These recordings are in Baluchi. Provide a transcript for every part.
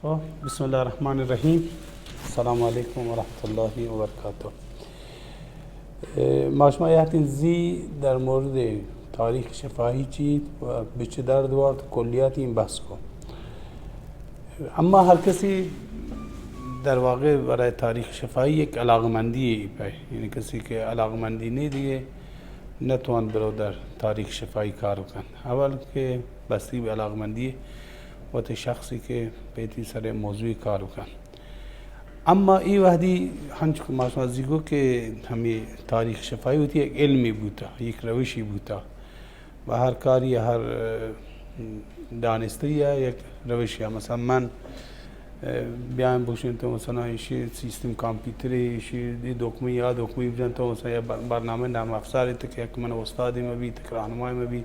خب، بسم الله الرحمن الرحیم. السلام علیکم و رحمت الله و برکاته. اه، ما شما یاتین زی در مورد تاریخ شفاهی چی و به چه درد وارد، کلیاتی این بحث کو. اما هر کسی در واقع برای تاریخ شفاهی یک علاقمندی پہ، یعنی کسی که علاقمندی نی دیگه نتوان برو در تاریخ شفاهی کار بکن. اول که بستگی به علاقمندی وت شخصی که پیتی سر موضوعی کار بکن. اما ای وحدی هنچ که ما شما زیگو که همی تاریخ شفاهی وتی یک علمی بوتا، یک روشی بوتا. و هر کاری، هر، اه، دانسته‌ای یک روشی. مثلاً من، اه، بیایم بوشین تو مثلاً ایشی سیستم کامپیوتری، ایشی دی دکمه یا دکمه بجن تو مثلاً یا بر-، برنامه نرم افزاری تک یک من استادی مبی، تک راهنمای مبی،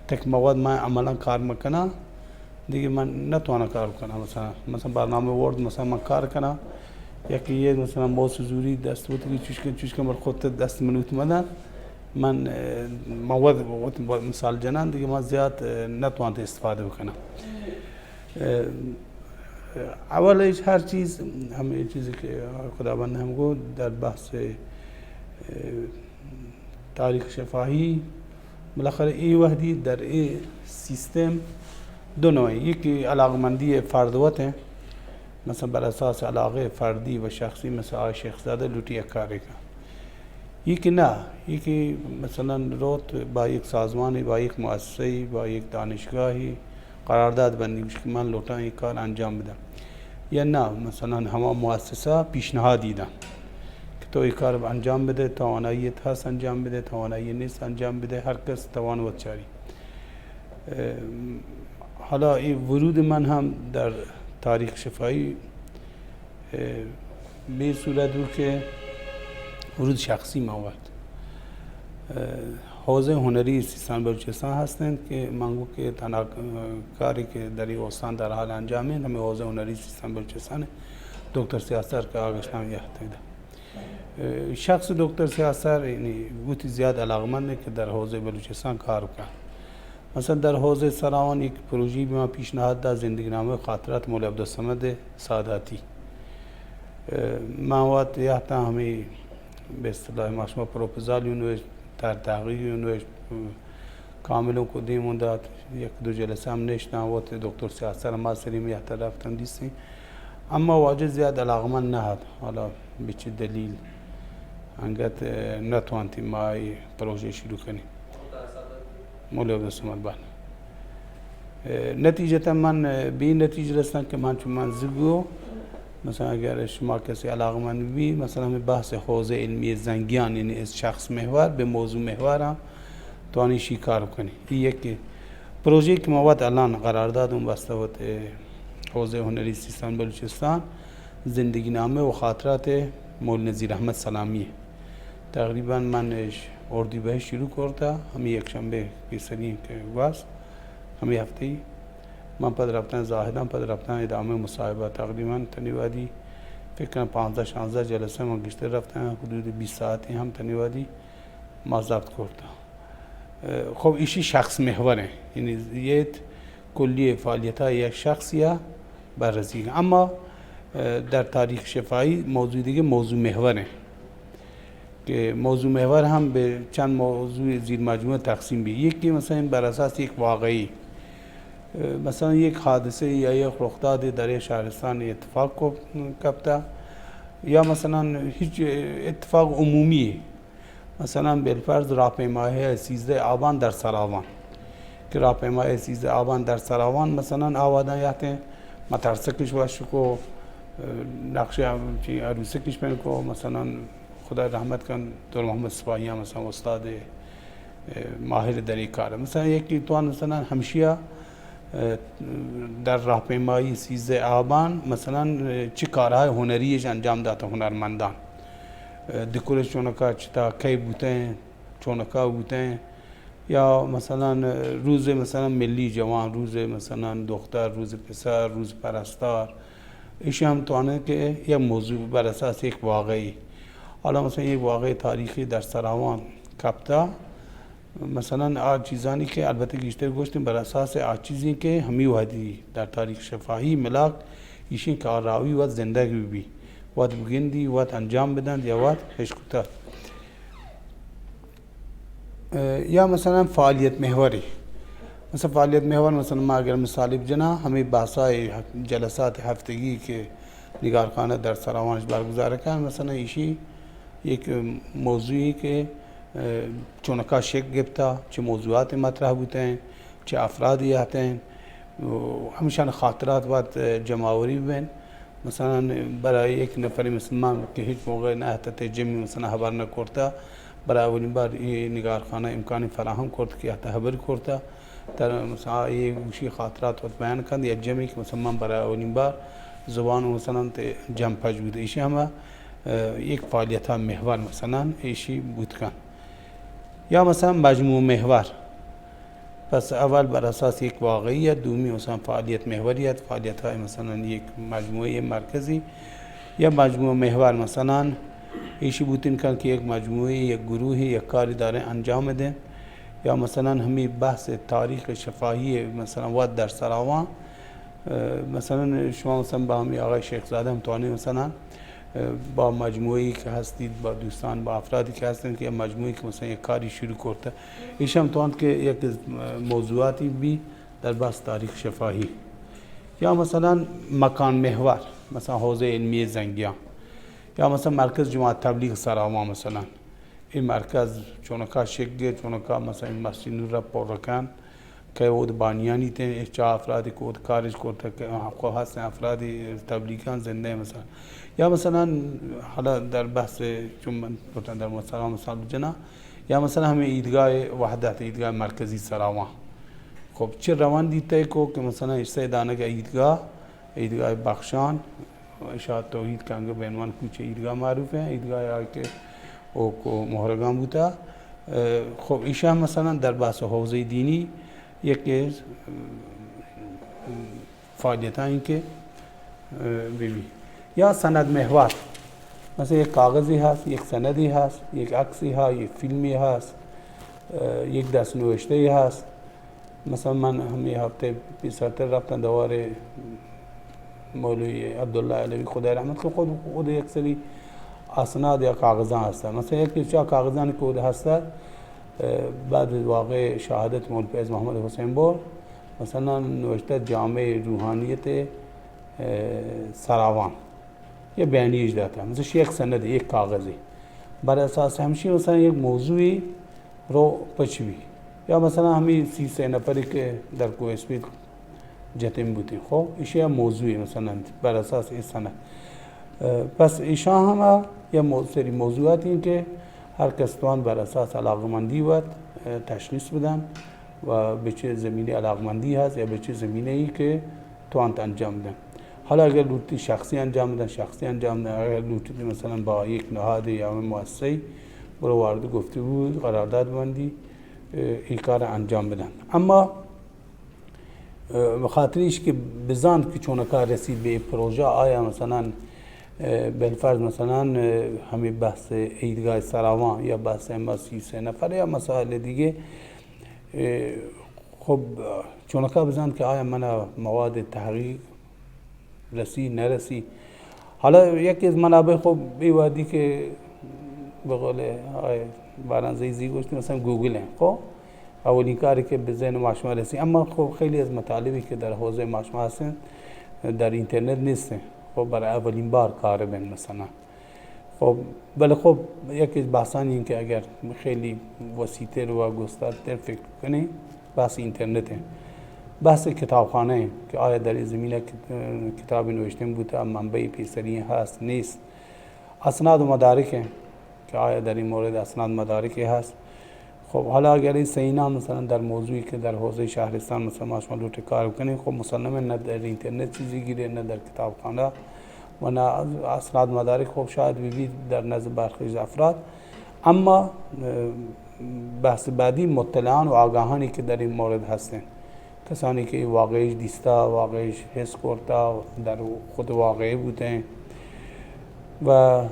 تک مواد من عملاً کار مکنم. دیگه من نتوانم کار کنم. مثلاً، مثلاً برنامه ورد، مثلاً من کار کنم، یکی یه مثلاً موس زوری دست وتی چوش کن، چوش کن، بر خود دست منوت مدن. من، اه، مواد وت مثال جنان، دیگه من زیاد، اه، نتوانت استفاده بکنم. اه، اولش هر چیز، همه چیزی که خداوند هم گفت در بحث، اه، تاریخ شفاهی، بالاخره ای وحدی در ای سیستم دو نوعی، یکی علاقمندی فرد وته، مثلاً بر اساس علاقه فردی و شخصی، مثلاً آ شیخ زاده لوٹی یک کاری کن. یکی نه، یکی مثلاً روت با یک سازمانی، با یک مؤسسه‌ای، با یک دانشگاهی قرارداد بندی، گوش که من لوٹاں ای کار انجام بدم. یا نه، مثلاً هما مؤسسه پیشنهادی دن که تو ای کار انجام بده، توانایی هست انجام بده، توانایی نیست انجام بده، هر کس توان وت چاری. اه، حالا ای ورود من هم در تاریخ شفاهی، اه، به صورت بود که ورود شخصی من وت. اه، حوزه هنری سیستان بلوچستان هستند که من گو که تنها، اه، کاری که در این استان در حال انجام انت، همه حوزه هنری سیستان بلوچستان دکتر سیاستر که آگشتان یه هفته ده. اه، شخص دکتر سیاستر یعنی بوتی زیاد علاقمند که در حوزه بلوچستان کار کن. مثلاً در حوزه سراوان یک پروژه‌ای به من پیشنهاد داد، زندگی نامه و خاطرات مولوی عبدالصمد ساداتی. اه، من وت یهتاں همی به اصطلاح ما شما پروپوزالی نوشت، طرح تحقیقی نوشت، کاملوں کو دیمون دات، یک دو جلسه هم نشتاں، وت دکتر سیاستر ما سریم یهتاں رفتن دیستیں. اما واجه زیاد علاقمند نه ات، حالا به چه دلیل انگت، اه، نتوانتی ما ای پروژه شروع کنیم. مولوی عبدالصمد بان. اه، نتیجتا من، اه، به این نتیجه رستن که من چون من زگو، مثلاً اگر شما کسی علاقمند بی، مثلاً همین بحث حوزه علمی زنگیان، یعنی از شخص محور به موضوع محور هم توانی شی کار کنی. این یک پروژه که ما وت الان قرار دادم بسته وت، اه، حوزه هنری سیستان بلوچستان، زندگی نامه و خاطرات مولوی نذیر احمد سلامی. تقریباً من اش اردیبهشت شروع کرتا، همی یکشنبه پیسری که گوست، همی هفته‌ای. من پد رفتن زاهدان، پد رفتن ادامه مصاحبه. تقریباً تنی وادی فکر کنم پانزده شانزده جلسه من گیشتر رفتن، حدود بیست ساعتی هم تنی وادی ما ضبط کرتا. اه، خب ایشی شخص محور انت، یعنی یه کلی فعالیت های یک شخص یا بررسی کن. اما، اه، در تاریخ شفاهی موضوع دیگه موضوع محور انت. که موضوع محور هم به چند موضوع زیر مجموعه تقسیم بی. یکی مثلاً بر اساس یک واقعی، اه، مثلاً یک حادثه یا یک رخداد در یک شهرستان اتفاق کو-، کپتا، یا مثلاً هیچ اتفاق عمومی، مثلاً بالفرض راهپیمایی سیزده آبان در سراوان، که راهپیمایی سیزده آبان در سراوان مثلاً آوادان یهتیں مترسکش وش کو، اه، نقشه هم چی عروسکش پن کو، مثلاً خدا رحمت کن، دکتر محمد سپاهی هم مثلاً استاد، اه، ماهر در این کار. مثلاً یکی توان مثلاً همشیا، اه، در راهپیمایی سیزده آبان مثلاً، اه، چه کارهای هنریش انجام داته هنرمندان. اه، دکورش چونکا چتا کی بوته، چونکا بوته. یا مثلاً، اه، روز مثلاً ملی جوان، روز مثلاً دختر، روز پسر، روز پرستار، ایشی هم توانه که یک موضوع بر اساس یک واقعی. حالا مثلاً یک واقعی تاریخی در سراوان کپتا، مثلاً آ چیزانی که البته گیشتر گوشتیم بر اساس آ چیزی که همی وحدی در تاریخ شفاهی ملاک ایشی کہ آ راوی وت زندگ بہ بی، وت بگندی، وت انجام بدنت یا وت اشکتہ. اه، یا مثلاً فعالیت محوری. مثلاً فعالیت محور، مثلاً ما اگر مثالی بجناں، ہمے بحثائے جلسات ہفتگی کہ نگارخانہ در سراوانش برگزار کن، مثلاً ایشی یک موضوعی کہ، اه، چونکا شکل گپتا، چہ موضوعات مطرح بوتیں، چہ افرادی ہتیں، و ہمشان خاطرات وت جمع‌آوری ببین. مثلاً برای یک نفری مثل من کہ ہچ موقع نہ اتت جمی مثلاً خبر نہ کرتا، برای اولین بار یہ نگارخانہ امکانی فراہم کرت کہ حتی خبر کرتا، تر مثلاً یہ گوشی خاطرات وت بیان کند یا جمی کہ مثلاً من برای اولین بار زبان مثلاً تے جم پج بود. ایشی ہم، اه، یک فعالیت محور مثلاً ایشی بود کن. یا مثلاً مجموع محور. پس اول بر اساس یک واقعیت، دومی مثلاً فعالیت محوریت، فعالیت‌های مثلاً یک مجموعهٔ مرکزی یا مجموعه محور مثلاً ایشی بوتین کن که یک مجموعه، یک گروهی، یک کاری داره انجام بدین. یا مثلاً همی بحث تاریخ شفاهی مثلاً وت در سراوان، اه، مثلاً شما مثلاً با همی آقای شیخ زاده هم توانی مثلاً اه، با مجموعه‌ای که هستید، با دوستان، با افرادی که هستن که یه مجموعه‌ای که مثلاً یک کاری شروع کرده، ایش هم توانت که یک، اه، موضوعاتی بی در بحث تاریخ شفاهی. یا مثلاً مکان محور، مثلاً حوزهٔ علمی زنگیان، یا مثلاً مرکز جماعت تبلیغ سراوان مثلاً. این مرکز چونکا شکل گرت، چونکا مثلاً این مسجد نور را پر کن، کہ اود بانیانی تیں، اے چا افرادی کہ اود کارش کرتہ، کہ خو ہستیں افرادی تبلیغاں زندہ مثلاً. یا مثلاً حالا در بحث، چون من گفتن در مثلاً مثال جنا، یا مثلاً ہمیں عیدگاہ وحدت، عیدگاہ مرکزی سراوان. خب چه روندی طے کو کہ مثلاً اشتہ دانگ عیدگاہ، عیدگاہ بخشان، اشاعت توحید کہ انگہ بہ عنوان کوچہ عیدگاہ معروف ہیں، عیدگاہ آئی کہ او کو مہرگان بوتا. اه، خب ایشا مثلاً در بحث حوزہ دینی یک فعالیتانی کہ، اه، بہ بی. یا سند محور، مثلاً یک کاغذی ہست، یک سندی ہست، یک عکسی ہست، یک فیلمی ہست، اه، یک دست نوشتہ‌ای ہست. مثلاً من ہمے ہفتے پیسرتر رفتن دوارے مولوی عبداللہ علوی، خدای رحمت کن، خود، خود یک سری اسناد یا کاغذاں ہستن. مثلاً یک چا کاغذانی کہ اود ہستن، اه، بعد از واقعہ شہادت مولوی فیض محمد حسین بر، مثلاً نوشتہ جامع روحانیت، اه، سراوان. یه بیانیه‌اش داتا، مثلاً شیخ سند، یک کاغذی. بر اساس ہمشی مثلاً یک موضوعی رو پچ بی. یا مثلاً ہمی سی سه نفری کہ در کوہ اسپید جتن بوتیں. خب ایشی ہم موضوعی مثلاً بر اساس ای سند. اه، پس ایشان ہم یا مو-، سری موضوعاتی ہیں کہ ہر کس توان بر اساس علاقمندی وت، اه، تشخیص بدن و بچه زمینی علاقمندی هست یا بچه زمینه‌ای که توانت انجام بدن. حالا اگر لوٹی شخصی انجام بدن، شخصی انجام بدن، اگر لوٹی مثلاً با یک نهاد یا مؤسسه‌ای برو وارد گفتگو، قرارداد بندی، اه، این کار انجام بدن. اما، اه، به خاطر ایش که بزان که چونکا رسید به پروژه، آیا مثلاً، اه، بالفرض مثلاً، اه، همین بحث عیدگاه سراوان یا بحث اما سی سه نفر یا مسائل دیگه، اه، خب، چونکا بزن که آیا من مواد تحقیق رسی نرسی. حالا یکی از منابع خب بی وادی که به قول آقای بارانزی زی گوشتی مثلاً گوگل ہیں. خب اولین کاری که به ذهن ما شما رسی، اما خب خیلی از مطالبی که در حوزه ما شما هستن در اینترنت نیستن. خب برای اولین بار کار بین مثلاً. خب، بله خب، یکی از بحثانی این که اگر خیلی وسیع‌تر و گسترده‌تر فکر کنیم، بحث اینترنت ہیں. بحث کتابخانه ہیں که آیا در این زمینه کت-، کتابی نوشتن بوده، منبعی پیسری هست، نیست. اسناد و مدارک ہیں که آیا در این مورد اسناد مدارکی هست. خب، حالا اگر این سینا مثلاً در موضوعی که در حوزهٔ شهرستان مثلاً ما شما لوٹے کار بکنیں، خب مسلماً نه در اینترنت چیزی گیرے، نه در کتابخانه و نه از اسناد مدارک، خب شاید ببی در نزد برخی از افراد. اما، اه، بحث بعدی مطلعان و آگاهانی که در این مورد هستن، کسانی که واقعیش دیستا، واقعیش حس کرتا، در خود واقعی بوتن و، اه،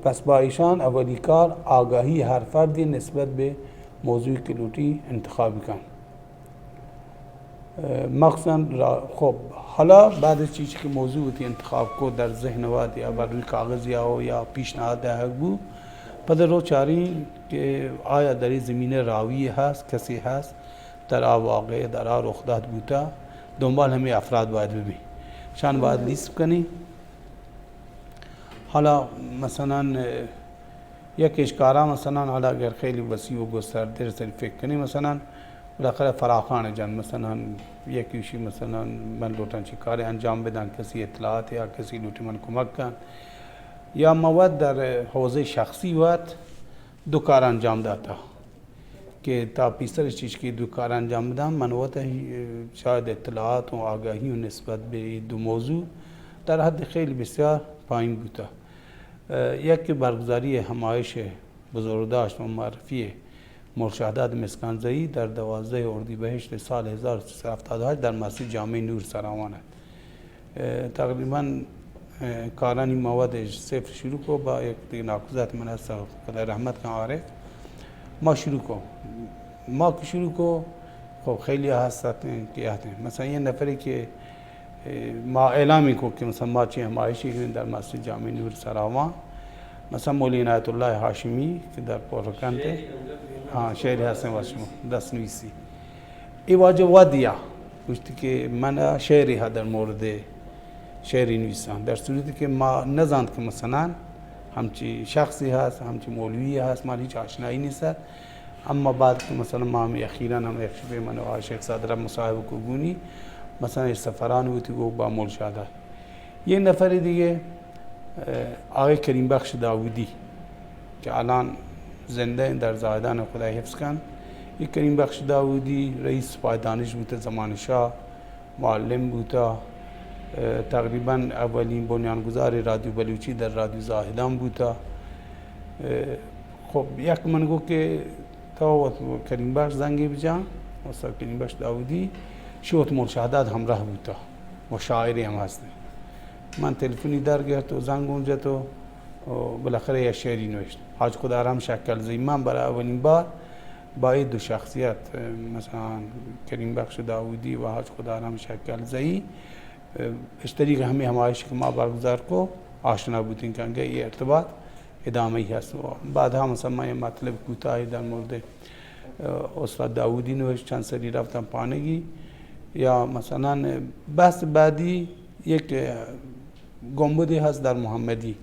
پس با ایشان اولی کار آگاهی هر فردی نسبت به موضوعی که لوٹی انتخاب کن. مخصوصاً را-، خب، حالا بعد از چیزی که موضوع وتی انتخاب کو در ذهن وت یا بر روی کاغذ یا و یا پیشنهاد دهگ بو، پد رو چاریں که آیا در این زمینه راوی هست، کسی هست، در آ واقعه، در آ رخداد بوتا، دنبال همین افراد باید ببی. شان باید لیست کنی. حالا مثلاً، اه، یک اشکارا مثلاً، حالا اگر خیلی وسیع و گسترده سری فکر کنی، مثلاً بالاخره فراخان جان، مثلاً یکی شی، مثلاً من لوٹاں چی کارے انجام بدن، کسی اطلاعات یا کسی لوٹی من کمک کن، یا مواد در حوزه شخصی وت دو کار انجام داتا که تا پیسر چیز که دو کار انجام بدن، من وت شاید اطلاعات و آگاهی و نسبت به دو موضوع در حد خیلی بسیار پایین بوتا. اه، یک برگزاری همایش بزرگداشت و معرفی مرشهداد مسکانزئی در دوازده اردیبهشت سال هزار و سیصد و هفتاد و هشت در مسجد جامع نور سراوان است. اه، تقریباً، اه، کارانی مواد صفر شروع کو با یک دیگه ناکوزات من است، خدا رحمت کن عارف. ما شروع کو. ما که شروع کو، خب خیلی هستن که هستن. مثلاً یه نفری که اه، ما اعلامی کو که مثلاً ما چی همایشی کنیم در مسجد جامع نور سراوان، مثلاً مولوی عنایت الله هاشمی که در پورکند، ها، شعری هستن و شما دست نویسی. ای واجه ودیا گوشتی که من شعری ها در مورد شعری نویسان، در صورتی که ما نزانت که مثلاً همچی شخصی هست، همچی مولوی هست، ما هیچ آشنایی نیست. اما بعد که مثلاً ما هم اخیراً هم یک شبه من و شیخ صدر مصاحبه کو گونی، مثلاً ایش سفران بوتی گو با مول شهداد. یک نفر دیگه، اه، آقای کریم بخش داودی که الان زنده این در زاهدان، خدای حفظ کن. این کریم بخش داودی رئیس سپاه دانش بوته زمان شاه، معلم بوتا، اه، تقریباً اولین بنیانگذار رادیو بلوچی در رادیو زاهدان بوتا. اه، خب، یک من گو که تا وت کریم بخش زنگی بجان، استاد کریم بخش داودی، شی وت مول شهداد همراه بوتا و شاعری هم هستی. من تلفنی در گرت و زنگ اون جت و، و بالاخره یه شعری نوشت. حاج خدارام شکل زی من برای اولین بار با این دو شخصیت، اه، مثلاً کریم بخش داودی و حاج خدارام شکل زی، اه، از طریق همین همایش که ما برگزار کو، آشنا بودین که انگه یه ارتباط ادامه ای هست. و بعد هم مثلاً من یه مطلب کوتاهی در مورد، اه، استاد داودی نوشت، چند سری رفتم پانگی. یا مثلاً بحث بعدی یک، اه، گنبدی هست در محمدی،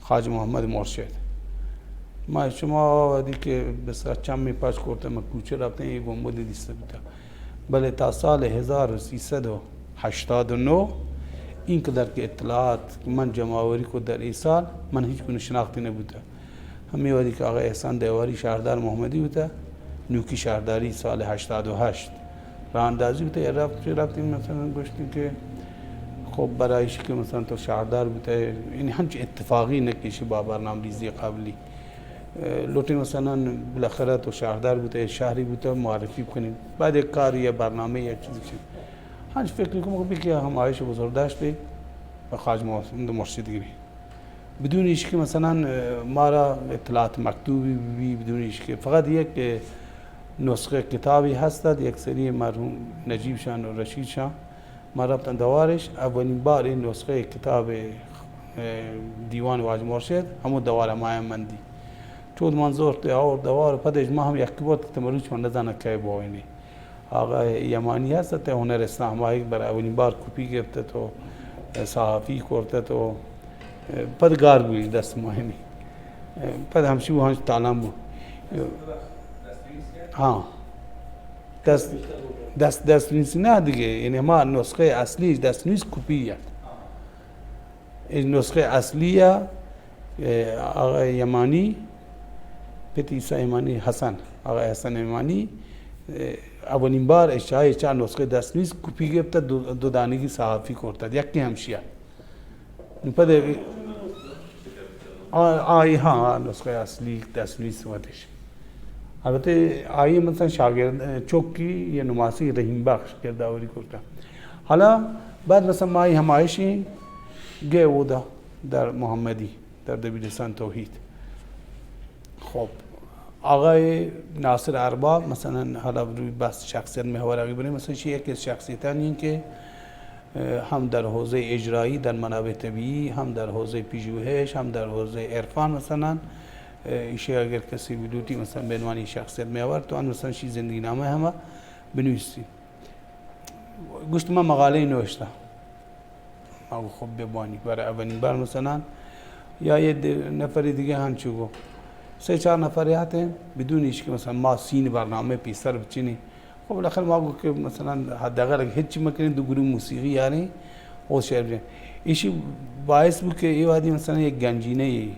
خواجه محمد مرشد. ما شما وقتی که بسیار چمی پچ کرته، ما کوچه رفتن، یه گنبدی دیسته بوده. بله، تا سال هزار و سیصد و هشتاد و نه، این قدر که اطلاعات من جمع‌آوری کو در این سال، من هیچ گونه شناختی نبوده. همین وقتی که آقای احسان دیواری شهردار محمدی بوده، نوکی شهرداری سال هشتاد و هشت راه اندازی بوته، یا رفت، رفتیم مثلاً گوشتیم که خب برای ایشی که مثلاً تو شهردار بوته، یعنی همچین اتفاقی نکشی با برنامه‌ریزی قبلی. اه، لوٹی مثلاً بالاخره تو شهردار بوته، شهری بوته، معرفی کنیم. بعد یک کاری یا برنامه یا چیزی چی. هنچ فکر کنم که همایش بزرگداشت به خواجه محمد مرشد گیری. بدون ایش که مثلاً، اه، مارا اطلاعات مکتوبی بی، بدون ایش که فقط یک، اه، نسخه کتابی هستد، یک سری مرحوم نجیب شان و رشید شان. ما رفتن دوارش، اولین بار این نسخه کتاب، اه، دیوان واج مرشد، همو دوار ما مندی. چود من زورت آور دوار، پدش ما هم یک بار تمروچ من نزانه که بوینی. آقای یمانی هست، ته هنر اسلام آیگ بر اولین بار کپی گرفته تو صحافی کرته تو پد گار بوی دست ماهنی. پد همشی و هنچ تالان بو. ها. دست، دست، دست نویسی نه دیگه، یعنی ما نسخه اصلی دست نویس کپی یک. این نسخه اصلی، اه، آقای یمانی، پت عیسی یمانی حسن، آقای حسن یمانی، اه، اولین بار اشای چهار نسخه دست نویس کپی گرفته، دو، دو دانگی صحافی کرته، یکی همشیه. پد آ-، آئی، ها، نسخه اصلی دست نویس وتش. البته آئی مثلاً شاگرد، چوکی یا نماسی رحیم بخش گرداوری کرتا. حالا بعد مثلاً ما آئی همایشی گئے اودا در محمدی، در دبیرستان توحید. خب، آقای ناصر ارباب، مثلاً، حالا روی بحث شخصیت محور اگه بریم، مثلاً، ایشی یکی از شخصیتانی که، اه، هم در حوزهٔ اجرایی، در منابع طبیعی، هم در حوزهٔ پژوهش، هم در حوزهٔ عرفان، مثلاً، اه، ایشی اگر کسی بلوٹی، مثلاً، به عنوان شخصیت محور، تو ان، مثلاً، شی زندگی نامه هم بنویسی. گوشت، من مقاله‌ای نوشتہ. ما گو، خب ببوانی، برای اولین بار مثلاً، یا یه د-، نفر دیگه هنچو گو. سه چار نفر یاتیں، بدون ایش که مثلاً ما سین برنامه پیسر بچینی. خب بالاخره ما گو که مثلاً حداقل اگه هیچی مکنی، دو گروه موسیقی یاری، او شعر بجن. ایشی باعث بو که ای وادی مثلاً یک گنجینه ای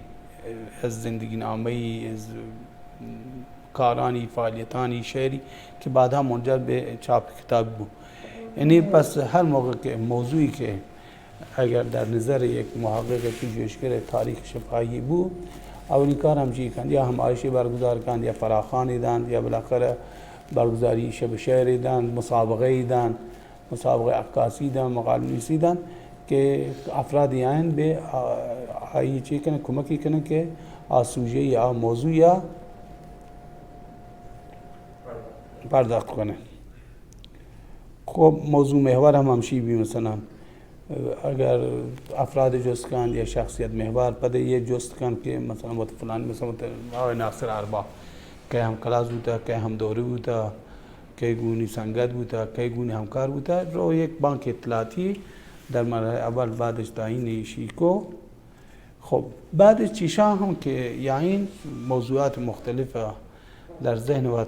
از زندگی نامه ای، از کارانی، فعالیتانی شعری که بعدها منجر به چاپ کتاب بو. یعنی پس هر موقع که موضوعی که اگر در نظر یک محقق پژوهشگر تاریخ شفاهی بو، اولی کار همچی کند، یا همایشی برگزار کند، یا فراخانی دند، یا بالاخره برگزاری شب شعری دند، مسابقه ای دند، مسابقه عکاسی دند، مقاله نویسی دند که افرادی آیند به آ-، آیی چی کنه، کمکی کنه که آ سوژه یا آ موضوع یا پرداخت کنه. خب موضوع محور هم همشی بی، مثلاً اگر افراد جست کن یا شخصیت محور، پد یه جست کن که مثلاً وت فلانی، مثلاً وت آقای ناصر ارباب، که هم کلاس بوتا، که هم دوره بوتا، که گونی سنگت بوتا، که گونی همکار بوتا، رو یک بانک اطلاعاتی در مرحله اول، بعدش تعیین ایشی کو. خب بعد چیشان هم که یا این موضوعات مختلف در ذهن وت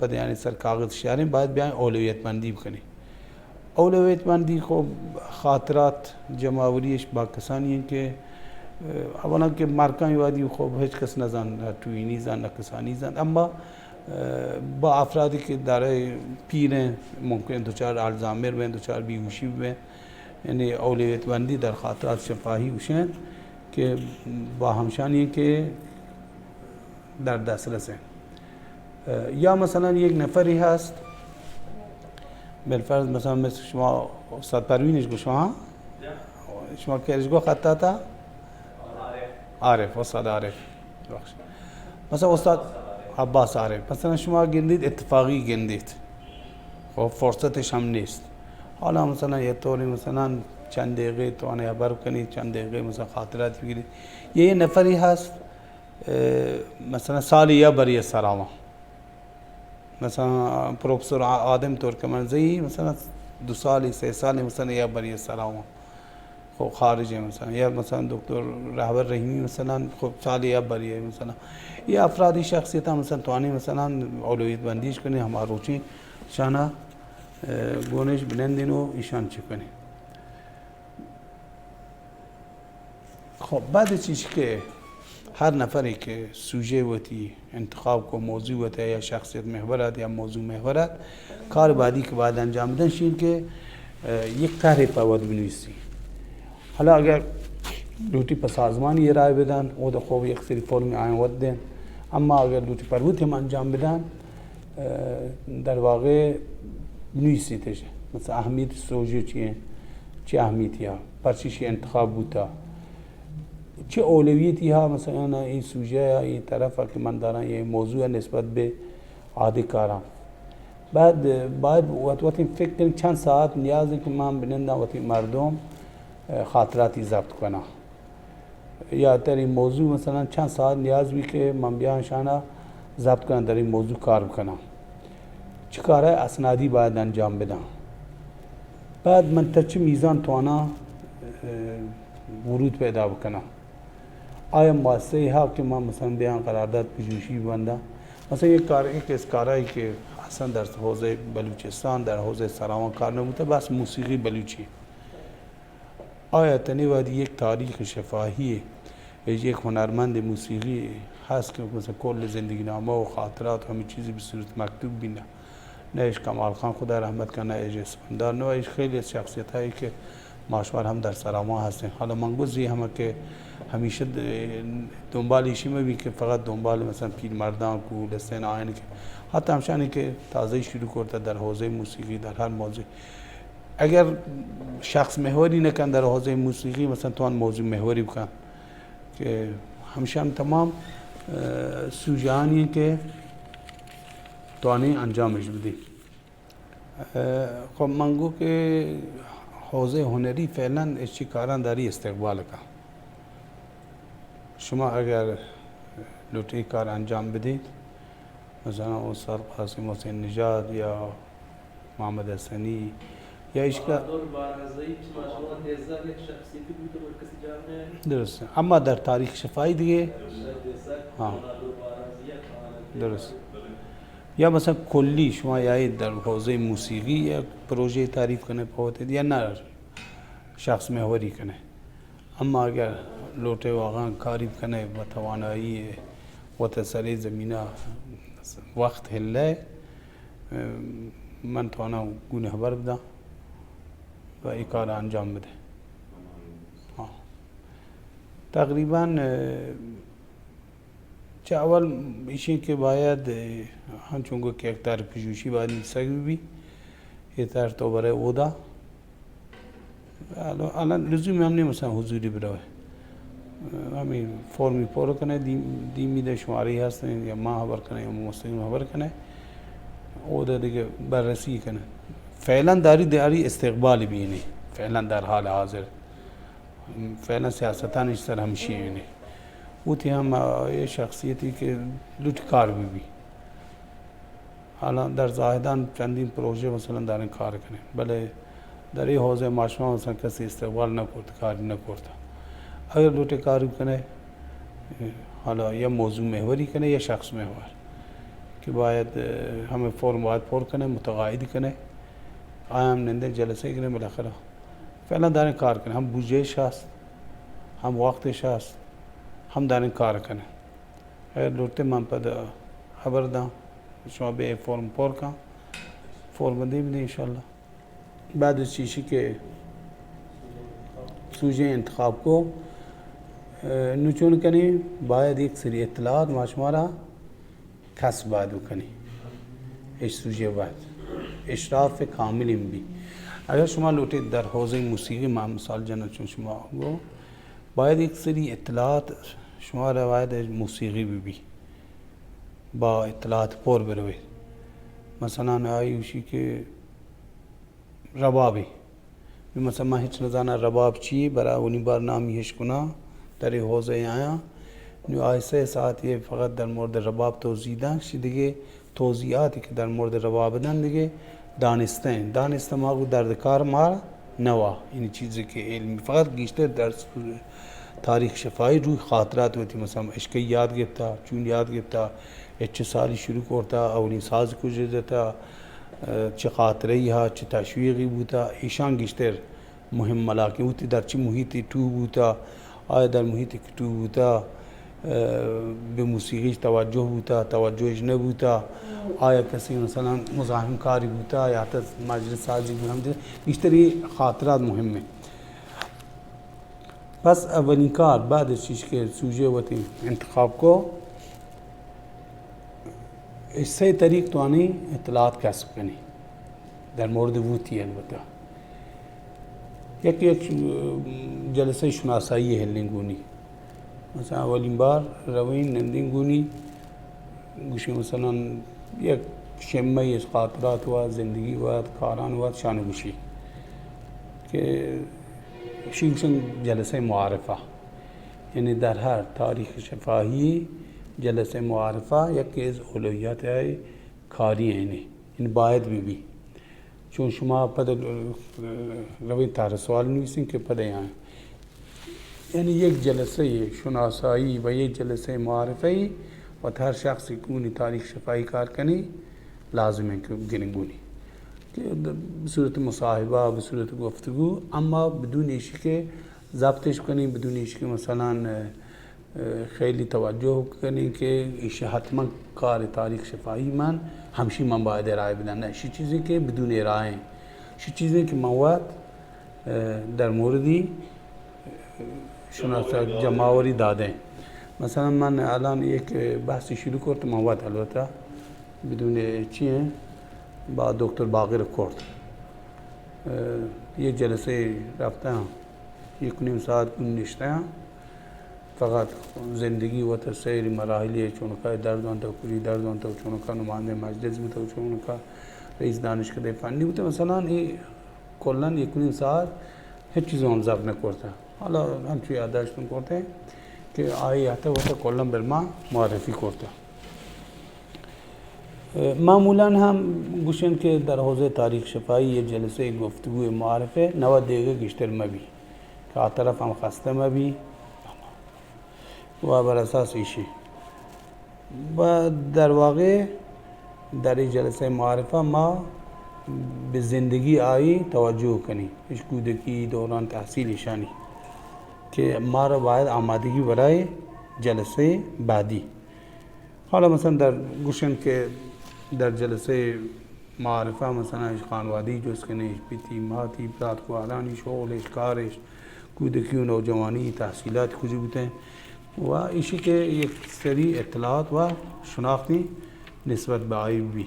پد یعنی سر کاغذ شارین، باید بیاین اولویت بندی بکنی. اولویت بندی خب خاطرات جمع‌آوریش با کسانی انت که، اه، اولاً که مرکان وادی خب هیچ کس نزان، نه ٹوئینی زان، نه کسانی زان، اما، اه، با افرادی که دارای پیرن، ممکن دچار آلزایمر بین، دچار بیهوشی بین، یعنی اولویت بندی در خاطرات شفاهی گوشن که با همشانی که در دسترس انت. اه، یا مثلاً یک نفری هست، بالفرض مثلاً مثل شما استاد پروینش گو شما، ها؟ شما کیش گو خطاطا؟ عارف، استاد عارف. ببخشید. مثلاً استاد عباس عارف، مثلاً شما گندید، اتفاقی گندید، خب فرصتش هم نیست. حالا مثلاً یه طوری مثلاً چند دقیقه تو آنه خبر کنید، چند دقیقه مثلاً خاطرات بگیرید. یه نفری هست، اه، مثلاً سالی یا بری سراوان. مثلاً پروفسور آ-، آدم ترکمنزئی، مثلاً دو سالی، سه سالی، مثلاً یا بری سراوان. خب خارج انت مثلاً، یا مثلاً دکتر رهبر رحیمی مثلاً، خب سالی یا بری انت مثلاً. یه افرادی شخصیت مثلاً توانی مثلاً اولویت بندیش کنی، هما روچی شانا، اه، گونش بنندین و ایشان چی کنی. خب بعد چیش که هر نفری که سوژه وتی انتخاب کو، موضوع وتی یا شخصیت محور ات یا موضوع محور ات، کار بعدی که باید انجام بدن شین که، اه، یک طرح پہ وت بنویسی. حالا اگر لوٹی پہ سازمانی ارائه بدن، او ده خب یک سری فرم آیان وت دین، اما اگر لوٹی پہ وت هم انجام بدن، اه، در واقع بنویسیتش. مثلاً اهمیت سوژه چیه؟ چه اهمیتی ها؟ پرچی شی انتخاب بوتا؟ چه اولویتی ها مثلاً این سوژه یا این طرف که من دارم، یه موضوع نسبت به عادی کارم؟ بعد باید وت وتی فکر کنی چند ساعت نیاز انت که من بنندم وتی مردم، اه، خاطراتی ضبط کنم. یا تری موضوع مثلاً چند ساعت نیاز بی که من بیان شانا ضبط کنم، در این موضوع کار بکنم. چه کارهای اسنادی باید انجام بدم؟ بعد من تا چه میزان توانا، اه، ورود پیدا بکنم؟ آیا مؤسسه ها که من مثلاً بیان قرارداد پژوهشی ببندم؟ مثلاً یک کار، یک از کارهایی که اصلاً در حوزه بلوچستان، در حوزه سراوان کار نبوده، بس موسیقی بلوچی. آیا تنی وادی یک تاریخ شفاهی، یک هنرمند موسیقی هست که مثلاً کل زندگی نامه و خاطرات و همه چیزی به صورت مکتوب بینه؟ نه ایش کمال خان، خدا رحمت کنه، نه ایش اسفندیار، نه ایش خیلی از شخصیت هایی که ما شما هم در سراوان هستیم. حالا من گوزی همه که همیشه د-، دنبال ایشی مبی که فقط دنبال مثلاً پیرمردان کو لسین آین که حتی همشانی که تازه شروع کرده در حوزه موسیقی، در هر موضوع، اگر شخص محوری نکن در حوزه موسیقی، مثلاً توان موضوع محوری بکن که همشان تمام سوژانی کہ توانیں انجامش بدی. خب من گو کہ حوزہ ہنری فعلاً اچی کاراں داری استقبال کا. شما اگر لوٹی کار انجام بدیت، مثلاً استاد قاسم حسین نژاد یا محمد حسنی یا اشکا، درست. اما در تاریخ شفاہی دیگہ، ہاں، درست. یا مثلاً کلی شما یا در حوزہ موسیقی یا پروژہ تعریف کنے پوت یا نہ شخص محوری کنے. اما اگر لوٹے واقعاً کاری کنے بہ توانائی وت سرے زمینہ وقت ہلے، من توانا گون خبر بداں و اے کار انجام بدے. ہاں. تقریباً چہ اول ایشی کہ باید، ہنچون گو کہ یک تار پژوشی باید نویسگ بی، اے تار تو برے اودا. الان لزومی ہم نہیں مثلاً حضوری بروے. ہمیں فارمی پر کنے، دیم-، دیمی دے شماری ہستیں یا ما خبر کنے یا مستقیم خبر کنے. اودا دیگہ بررسی کنے. فعلاً داری داری استقبال بی نہیں. فعلاً در حال حاضر فعلاً سیاستانی سر ہمشی ہیں. وتی ہم اے شخصیتی کہ لوٹ کار بی بی. حالا در زاہدان چندین پروژہ مثلاً دارن کار کنیں، بلے در اے حوزہ ما شما مثلاً کسی استقبال نہ کرت، کاری نہ کرت. اگر لوٹے کار کنے، حالا یا موضوع محوری کنے یا شخص محور کہ باید، ہمیں فارم باید پر کنے، متقاعد کنے، آیا ہم نندے جلسے کنے، بالاخرہ فعلاً دارن کار کنے، ہم بودجہ اش ہست، ہم وقت اش ہست، ہم دارن کار کنے. اگر لوٹتے من پد خبر داں، شما بے فارم پر کن، فارم دیم دے انشاءاللہ. بعد از چیشی کہ سوژہ انتخاب کو، نو چون کنی، باید یک سری اطلاعات ما شمارا کسب باید بکنی. اش سوژہ باید اشراف کامل بی. اگر شما لوٹے در حوزہ موسیقی، ما مثال جنہ چون شما گو، باید یک سری اطلاعات شما را باید موسیقی بی بی، با اطلاعات پر بروے. مثلاً آئی گوشی کہ ربابی، مثلاً من ہچ نزاناں رباب چی، برا اونی بار نامی ہش کناں، در اے حوزہ آیاں. نو آئی سہ ساعت یہ فقط در مورد رباب توضیح داں، شی دیگہ توضیحاتی کہ در مورد رباب دن دیگہ دانستہ ہیں. دانستہ ما گو درد کار مار نوا، یعنی چیزی کہ علمی، فقط گیشتر در تاریخ شفاہی روی خاطرات وتی، مثلاً اشکئی یاد گپتا، چون یاد گپتا، اچ سالی شروع کرتا، اولین ساز کجا جتا، چہ خاطرہ ای ہا، چہ تشویقی بوتا، ایشان گیشتر مہم ملاکیں بوتی، در چی محیطی ٹوہ بوتا، آیا در محیطی کہ ٹوہ بوتا، بہ موسیقیش توجہ بوتا، توجہش نہ بوتا، آیا کسی مثلاً مزاحم کاری بوتا، یا حتی مجلس سازی بوتا، ہم گیشتر یہ خاطرات مہم ہیں. پس اولین کار بعد از چیش کہ سوژہ وتی انتخاب کو، اے سہ طریق توانی اطلاعات کسب کنی در مورد وتی. البتہ یک یک جلسہ شناسائی ہلیں گونی، مثلاً اولین بار روین نندیں گونی، گوشی مثلاً یک شمہ اس خاطرات و زندگی و کاران و شان گوشی کہ شی گوشن جلسہ معارفہ، یعنی در ہر تاریخ شفاہی جلسہ معارفہ یکی از اولویات کاری ہیں، یعنی باید بی بی. چون شما پد روین تار سوال نویسیں کہ پد آیاں، یعنی یک جلسہ شناسائی و یک جلسہ معارفہ و ہر شخص گونی تاریخ شفاہی کار کنی لازم ہے کہ گنگونی کہ بہ صورت مصاحبہ، بہ صورت گفتگو، اما بدون ایشی کہ ضبطش کنی، بدون ایشی کہ مثلاً خیلی توجہ کنی کہ ایشی حتماً کار تاریخ شفاہی من ہمشی من باید ارائے بدن. نہ، ایشی چیزی کہ بدون ارائے، ایشی چیزی کہ من وقت در موردی شناسہ جماوری دادیں. مثلاً من الان یک بحثی شروع کرت، من وقت البتہ بدون چی ہیں با دکتر باقر کرت، یہ جلسے رفتہ، یک نیم ساعت گون نشتہ. فقط زندگی وت سیر مراحلی چونکا درد انت و کجی درد انت و چونکا نماینده مجلس بوتا و چونکا رئیس دانشکده فنی بوتا. مثلاً ای کلاً یک و نیم ساعت هیچ چیز هم ضبط نکرتا. حالا همچو یادداشت کرتے کہ آئی حتی وت کلاً بر ما معرفی کرتا. معمولاً هم گوشن که در حوزهٔ تاریخ شفاهی یه جلسهٔ گفتگوی معارفه نود دقیقه گیشتر مبی که آ طرف هم خسته مبی و بر اساس ایشی و در واقع در این جلسهٔ معارفه ما به زندگی آئی توجه کنی، اش کودکی دوران تحصیل ایشانی که ما را باید آمادگی برای جلسهٔ بعدی. حالا مثلاً در گوشن که در جلسهٔ معارفه مثلاً اش خانوادگی جست کنه، اش پیتی ماتی، برات گوهرانی شغل، اش کارش، کودکی و نوجوانی، تحصیلات کجا بوتن و ایشی که یک سری اطلاعات و شناختی نسبت به آئی بی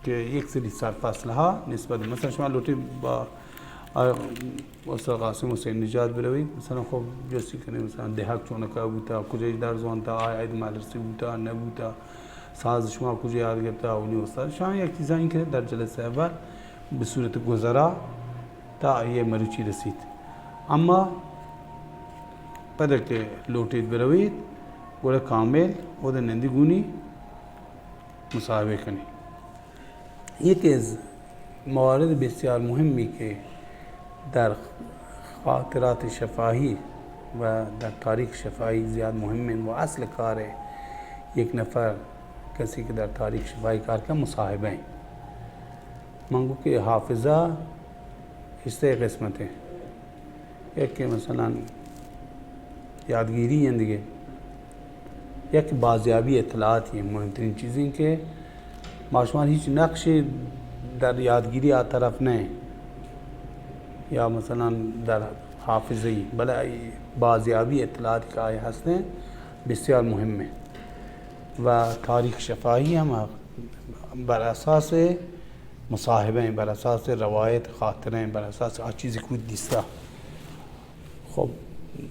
که یک سری سرفصل‌ها نسبت، مثلاً شما لوٹی با آ، استاد قاسم حسین نژاد بروی، مثلاً خب جستی کنی مثلاً دهک چونکا بوتا، کجای درس وانتا، آیا اید مدرسه بوتا، نبوتا، ساز شما کجا یاد گرتا، اونی استاد. شان یک چیزا این که در جلسه اول به صورت گذرا تا آئی مروچی رسید. اما پدا که لوٹید بروید، گڑا کامل اود نندی گونی مصاحبه کنی. یکی از موارد بسیار مهمی که در خاطرات شفاهی و در تاریخ شفاهی زیاد مهمن و اصل کار یک نفر کسی که در تاریخ شفاهی کار کنه مصاحبه انت. من گو که حافظه اش سه قسمت انت. یکی مثلاً یادگیری انت دگه، یکی بازیابی اطلاعاتی انت. مهمترین چیز این که ما شما هیچ نقشی در یادگیری آ طرف نه یا مثلاً در حافظه ای، بلے بازیابی اطلاعاتی که آئی هستن بسیار مهمه و تاریخ شفاهی هم بر اساس مصاحبه، بر اساس روایت، خاطره، بر اساس آ چیزی که دیستا. خب،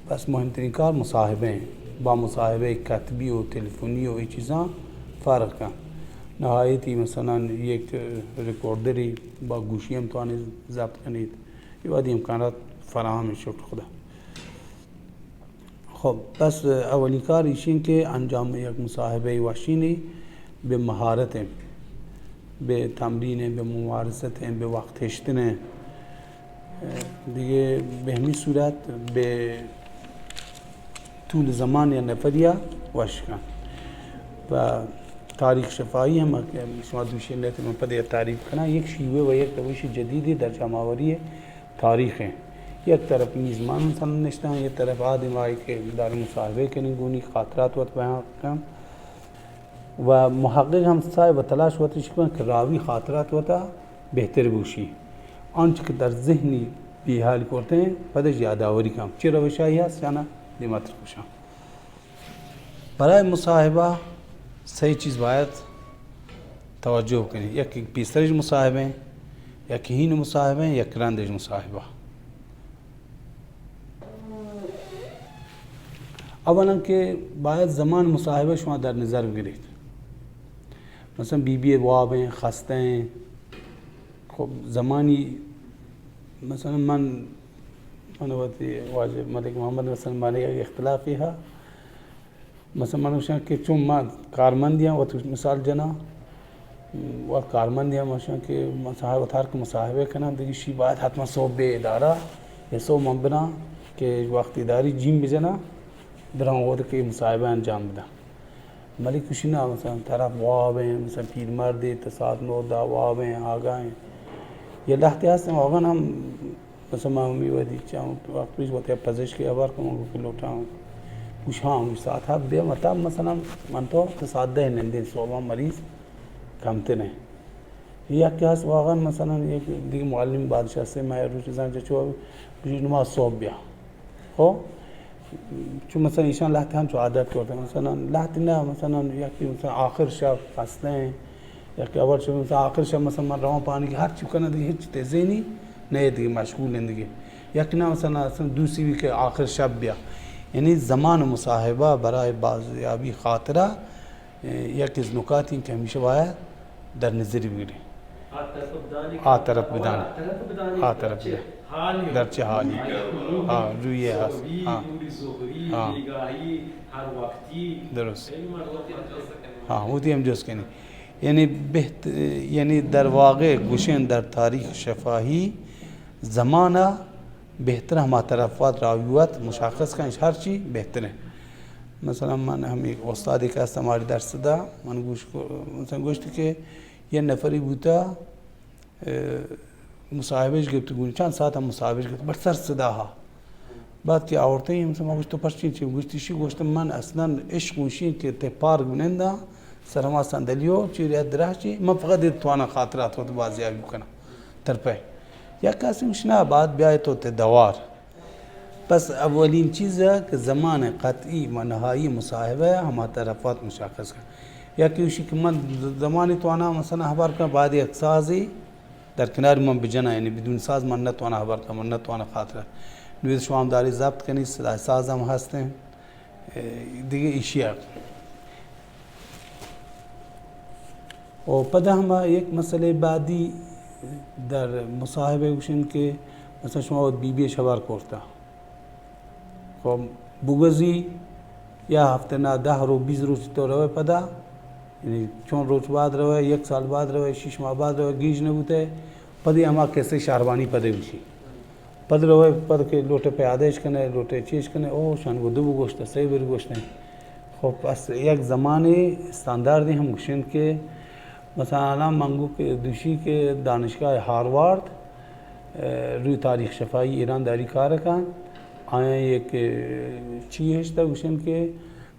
بس مهمترین کار مصاحبه انت. با مصاحبه کتبی و تلفنی و ای چیزاں فرق کن. نهایتی مثلاً یک ریکوردری با گوشی هم توانید ضبط کنید. ای وادی امکانات فراهم انت، شکر خدا. خب، پس اولی کار ایشین که انجام یک مصاحبه وشینی به مهارت، به تمرین، به ممارست، به وقت هشتن. دیگه به همی صورت به طول زمان یا نفریا وش کن. و تاریخ شفاهی هم که شما دوشی نیت من پده تعریف کنم، یک شیوه و یک روش جدیدی در جمع‌آوری تاریخ انت. یک طرف میزمان مثلاً نشتن، یک طرف آ دماغی که دار مصاحبه کنن، گونی خاطرات وت بیان کن. و محقق هم سعی و تلاش وتش کن که راوی خاطرات وتا بهتر بوشی. آنچه که در ذهنی بیحال کرته، پدش یادآوری کن. چه روشایی هست یا نه؟ دیمتر کشم. برای مصاحبه سه چیز باید توجه بکنید. یکی پیسرش مصاحبه، یکی هین مصاحبه، یک رندش مصاحبه. اولاً که باید زمان مصاحبه شما در نظر بگیرید. مثلاً بی بی واب ہیں، خسته ہیں. خب زمانی مثلاً من، من وتی واجه ملک محمد مثلاً مارا یک اختلافی ها. مثلاً من گوشاں کہ چون ما کارمندی ہم وت مثال جناں، وت کارمندی ہم گوشاں کہ من صاحب وت ہر کہ مصاحبہ کناں، دگہ شی باید حتماً صبح بے ادارہ یا صبح من بناں کہ وقت اداری جیم بجناں، براں وت کہ مصاحبہ انجام بداں. ملک گوشی نا، مثلاً طرف واب ہیں، مثلاً پیرمردے تا ساعت نو دا واب ہیں، آگاہ ہیں. یا لہتے ہستیں، آگاہ ہم مثلاً ما ہمے وہدی چند وقت پیش وتی پزشکی ہبر کن، من گوشت کہ لوٹاں. گوشت ہاں، گوشت ساعت ہفت بیا مطلب مثلاً من تو تا ساعت دہ نندیں، صبح مریض کمتر ہیں. یکے ہست واقعاً مثلاً یک دگہ معلم بادشاہ سے، من روچ زان چہ چو گوشت نماز صبح بیا. خب چو مثلاً ایشان لہتے ہم چو عادت کرتے، مثلاً لہتے نہ، مثلاً یکی مثلاً آخر شب خستے ہیں، یکی اول شب مثلاً آخر شب مثلاً من رواں پانی کہ ہر چی کناں دگہ ہچ تے ذہنی نہ، دگہ مشغول ہیں دگہ. یک نہ مثلاً اصلاً دوسری بھی کہ آخر شب بیا. یعنی زمان مصاحبہ برای بازیابی خاطرہ، اه، یک از نکاتی کہ ہمیشہ باید در نظر بگیریں۔ آ طرف بدانی کہ آ طرف بدانی۔ آ طرف بدانی آ طرف در چہ بدانی۔ حالی۔ در چہ حالی۔ آئی روی ہاں، روی ہست۔ زہری، ہاں۔ نوری زہری، ہاں۔ بیگاہی، ہر وقتی۔ درست۔ ہاں، وتی ہم جست کنی۔ یعنی بہت-، یعنی در واقع گوشن در تاریخ شفاہی زمانہ بہتر ہما طرفات راویوت مشخص کن، ہر چی بہتر ہے۔ مثلاً من ہم یک استادی کہ است ہماری درس دا، من گوش کو-، مثلاً گوشت کہ یہ نفری بوتا، اه، مصاحبہش گپت گونی، چند ساعت ہم مصاحبہش گپت، بڑ سر صدا ہا۔ بعد کہ آورتیں، ہم سما گوشت، تو پرچین چی؟ گوشت، ایشی گوشت، من اصلاً عشق گوشی کہ تے پارک بننداں، سر ہما صندلیو، چی رہ درہ چی، من فقط یہ توانا خاطرات وت بازیابی کناں، ترپے۔ یک کسی گوشت، نہ، بعد بیائے تو تے دوار۔ پس اولین چیز ہے کہ زمان قطعی و نہائی مصاحبہ ہے، ہما طرفات مشخص کن۔ یا کہ ایشی کہ من زمانی توانا مثلاً ہبر کن، بعد یک سازی در کنار من بجنا، یعنی بدون ساز من نتوانا ہبر کن، من نتوانا خاطرہ۔ نوید شما ہم داری ضبط کنی، صدای ساز ہم ہستیں۔ اے، دیگه ایشی ء۔ و پدا ہما یک مسئلہ بعدی در مصاحبہ گوشن کہ مثلاً شما وت بی بی اش ہبر کرتا۔ خب بگوزی یا ہفتہ نا دہ رو بیست روچ تو روے پدا، یعنی چون روچ بعد روے، یک سال بعد روے، شش ماہ بعد روے، گیج نہ بوتے، پدی ہما قصہ شہربانی پدے گوشی۔ پد روے، پد کہ لوٹے پیادہ اش کنے، لوٹے چیش کنے، او شان گو دو گوشت، سہ بر گوشت۔ خب پس یک زمانے استانداردی ہم گوشن کہ مثلاً الان من گو کہ دوشی کہ دانشگاہ ہاروارد، اه، روی تاریخ شفاہی ایران داری کار کن، آیاں یک، اه، چی ہشتا گوشن کہ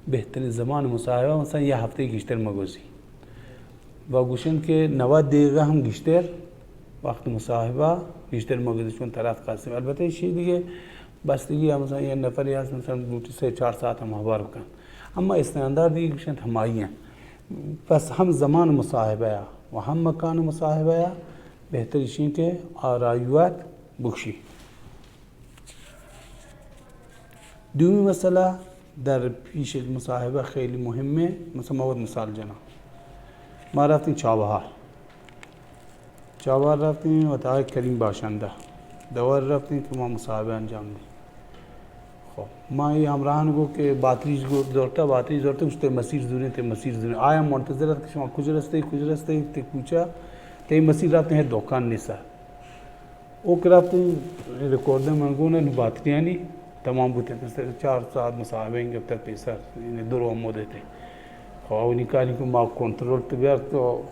بہترین زمان مصاحبہ مثلاً یہ ہفتے گیشتر مگوزی۔ و گوشن کہ نود دقیقہ ہم گیشتر وقت مصاحبہ گیشتر مگوزی چون طرف قسم۔ البتہ ایشی دیگہ بستگی ہم مثلاً یہ نفری ہست مثلاً لوٹی سے چار ساعت ہم ہبر کن۔ اما استانداردی گوشن ہمائی ہیں۔ پس ہم زمان مصاحبہ یا و ہم مکان مصاحبہ یا بہتر ایشی کہ آرایوت بکشی۔ دومی مسئلہ در پیش مصاحبہ خیلی مہمہ، مثلاً ما وت مثال جناں۔ ما رفتیں چابہار۔ چابہار رفتیں وت آقای کریم باشندہ۔ دوار رفتیں کہ ما مصاحبہ انجام دیں۔ خب، ما یہ ہمراہان گو کہ باتری گو زورتا، باتری زورتا، گوشتے مسیر زوریں، تے مسیر زوریں۔ آیا منتظر ات کہ شما کجا رستے، کجا رستے، تے کوچہ، تے مسیر رفتیں ہے دکان نیسا۔ او کہ رفتیں ریکارڈ من گون نو باتریانی تمام بوتیں، پس چار ساعت مصاحبہ گپتا پیسر، یعنی دو رو مدتے۔ خب، اونی کاری کہ ما کنترل تو بیار تو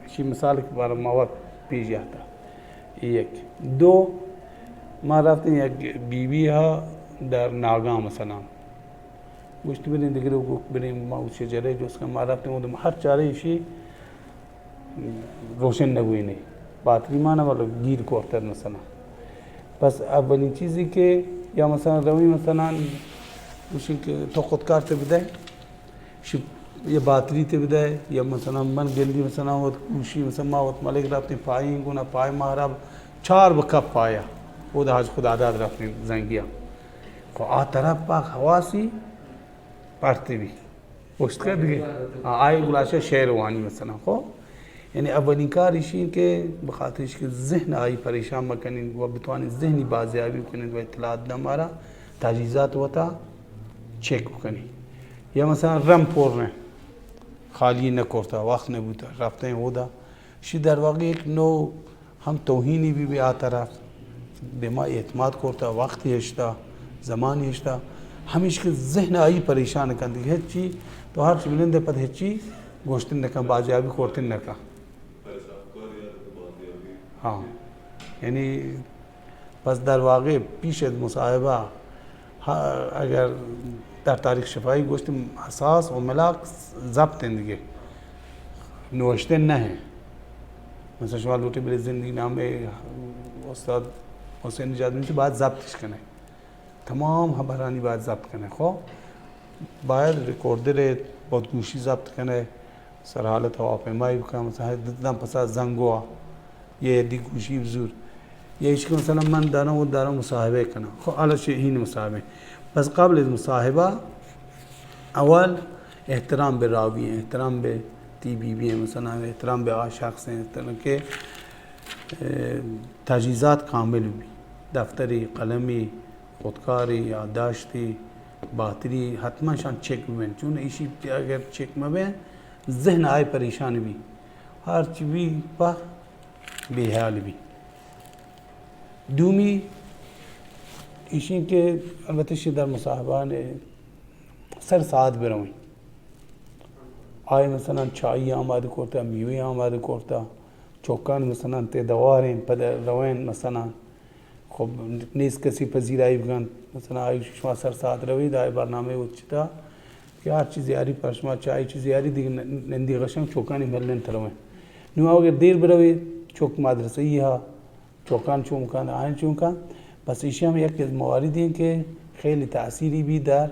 شی مثال کہ بارا ما وقت پیش یاتا۔ یک۔ دو، ما رفتیں یک بی بی ہا در ناگام مثلاً۔ گوشت بریں دگرے گو بریں ما او شجرے جست کن، ما رفتیں اود ہر چارے ایشی روشن نہ بوئیں، باتری مانا مطلب گیر کرتر مثلاً۔ پس اولین چیزی کہ یا مثلاً روی مثلاً گوشی کہ تو خود کار تے بدے، شپ یہ باتری تے بدے، یا مثلاً من گندی مثلاً وت گوشی مثلاً ما وت ملک رفتیں پائیں گونا پائے مہراب چار بکپ پایا، او دا حاج خدا داد رفتیں زنگیا۔ خو آ طرف پاک حواسی پارتی بی۔ پشت کر دیگه۔ آ، آئی گلاشہ شعر وانی مثلاً، خو؟ یعنی اولین کار ایشی کہ بخاطر ایش کہ ذہن آئی پریشان مکنین و بتوانین ذہنی بازیابی کنین و اطلاعات دم آرا تجہیزات وتا چیک کنی۔ یا مثلاً رم پر نے، خالی نہ کرتا، وقت نہ بوتا، رفتیں اودا۔ شی در واقع ایک نوع ہم توہینی بی بی آ طرف، دیما اعتماد کرتا، وقتی ہشتا، زمانی ہشتا، ہمیش کہ ذہن آئی پریشان کن دیگہ ہچی، تو ہر چی بلندے پد ہچی گوشتن نکن، بازیابی کرتن نکن۔ ہاں، یعنی پس در واقع پیش از مصاحبہ ہا-، اگر در تاریخ شفاہی گوشت اساس و ملاک ضبط ہیں دیگہ، نوشتن نہ ہیں۔ مثلاً شما لوٹے بلے زندگی نامہ استاد حسین نژاد بلوچی باید ضبطش کنے۔ تمام ہبرانی باید ضبط کنے۔ خو باید ریکوردر بودگوشی ضبط کنے۔ سرحالت ہواپیمائی بکن، مثلاً داں پسا زنگوا، یہ دی گوشی بزور۔ یا ایش کہ مثلاً من دارم و دارم مصاحبہ کنم۔ خو حالا چہ ہین مصاحبہ۔ پس قبل از مصاحبہ اول احترام بہ راوی ایں، احترام بہ تی بی بی ایں، مثلاً احترام بہ آ شخص ایں، مثلاً کہ، اے، تجہیزات کامل بی، دفتری، قلمی، خودکاری، یادداشتی، باتری، حتماً شان چیک ببین، چون ایشی اگر چیک مبین، ذہن آئی پریشان بی، ہر چی بی پہ بے حال بی۔ دومی ایشیں کہ البتہ شی در مصاحبان سر ساعت برویں۔ آئی مثلاً چائی آمادہ کرتا، میوے آمادہ کرتا، چوکان مثلاً تے دواریں، پد روین مثلاً۔ خب، نیست کسی پذیرائی بکنت، مثلاً آئی شما سر ساعت روید، آئی برنامہ وت چتا کہ ہر چیز یاری پر شما چائی چیز یاری دیگہ ن-، نندی غشن چوکانی ملن ترویں۔ نو اگر دیر بروید، چوک مدرسہ ای ہا، چوکان چون کن، آیان چون کن۔ پس ایشی ہم یک از مواردی ہیں کہ خیلی تأثیری بی در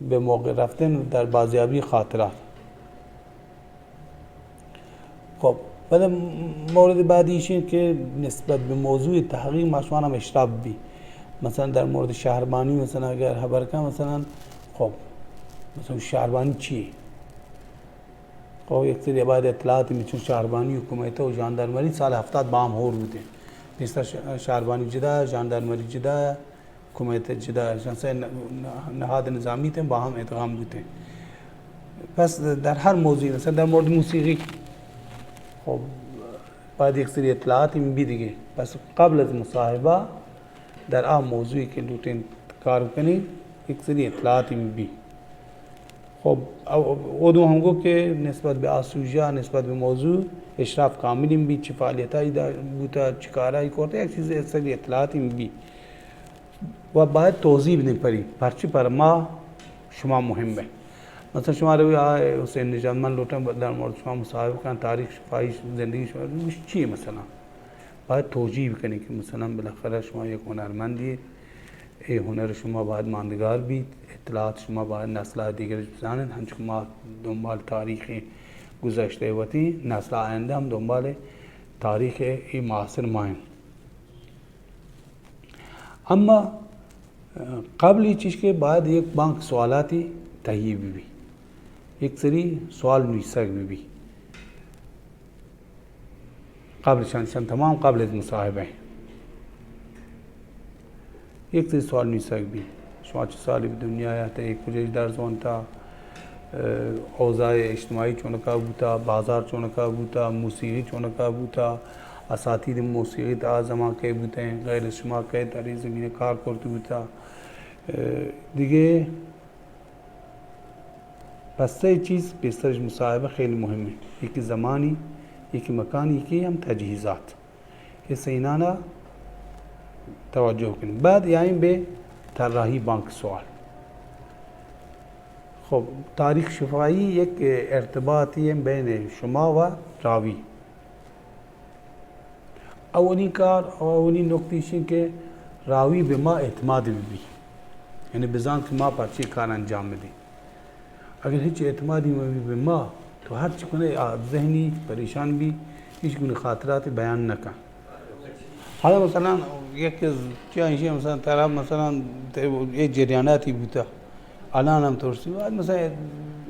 بہ موقع رفتن در بازیابی خاطرات۔ خب، پدا مورد بعدی ایشی ہیں کہ نسبت بہ موضوع تحقیق ما شما ہم اشراف بی۔ مثلاً در مورد شہربانی مثلاً اگر خبر کن مثلاً، خب، مثلاً شہربانی چی؟ خب، یک سری بعد اطلاعات میچون شہربانی و کمیتہ و ژاندارمری سال ہفتاد با ہم ہور بوتیں۔ پیسر ش-، شہربانی جدا، ژاندارمری جدا، کمیتہ جدا، شان سہ نہ-، نہ-، نہاد نظامی تیں با ہم ادغام بوتیں۔ پس در ہر موضوع، مثلاً در مورد موسیقی، خب، بعد یک سری اطلاعات ہم بی دیگہ۔ پس قبل از مصاحبہ در آ موضوعی کہ لوٹیں کار کنیں، یک سری اطلاعات ہم بی۔ خب، او-، اودو ہم گو کہ نسبت بہ آ سوژہ، نسبت بہ موضوع اشراف کامل ہم بی، چی فعالیت آئی دا بوتا، چی کار آئی کرتا، یک چیز یک سری اطلاعات ہم بی۔ و باید توضیح بدیں پری، پرچی پر ما شما مہم ہے۔ مثلاً شما روی آ حسین نژاد من لوٹاں در مورد شما مصاحبہ کن، تاریخ شفاہی زندگی شما، گوش چی مثلاً؟ باید توجیہ بکنی کہ مثلاً بالاخرہ شما یک ہنرمندی، اے ہنر شما باید ماندگار بیت، اطلاعات شما باید نسل دیگر بزانن، ہنچو ما دنبال تاریخ گذشتہ وتی، نسل آیندہ ہم دنبال تاریخ اے معاصر مائیں۔ اما، اه، قبل چیز کہ باید یک بانک سوالاتی تہیہ بی بی، یک سری سوال نویسگ بی بی۔ قبل چند، چند تمام قبل از مصاحبہ۔ یک سری سوال نویسگ بی۔ شما چہ سالی بہ دنیا ء تئی کجا درس وانتا؟ اه، اوضاع اجتماعی چونکا بوتا، بازار چونکا بوتا، موسیقی چونکا بوتا، اساتید موسیقی تا آ زمان کئے بوتیں، غیر از شما کئے تری زمین کار کرت بوتا۔ اه، دیگه پس سئے چیز پیسرش مصاحبہ خیلی مہم ہے۔ یکی زمانی، یکی مکانی، یکی ہم تجہیزات۔ اے سئینانا توجہ کنیں۔ بعد یائیں بہ طراحی بانک سوال۔ خب، تاریخ شفاہی یک ارتباطی بین شما و راوی۔ اولی کار، اولی نکتہ ایشیں کہ راوی بہ ما اعتماد بہ بی۔ یعنی بزان کہ ما پرچے کار انجام بدیں۔ اگر ہچ اعتمادی مہ بی بہ ما، تو ہر چی کنے آ ذہنی پریشان بی، ہچ گونی خاطرات بیان نہ کن۔ حالا مثلاً یک چیز ایشی مثلاً ترا مثلاً تے اے جریاناتی بوتا، الان ہم ترسی، بعد مثلاً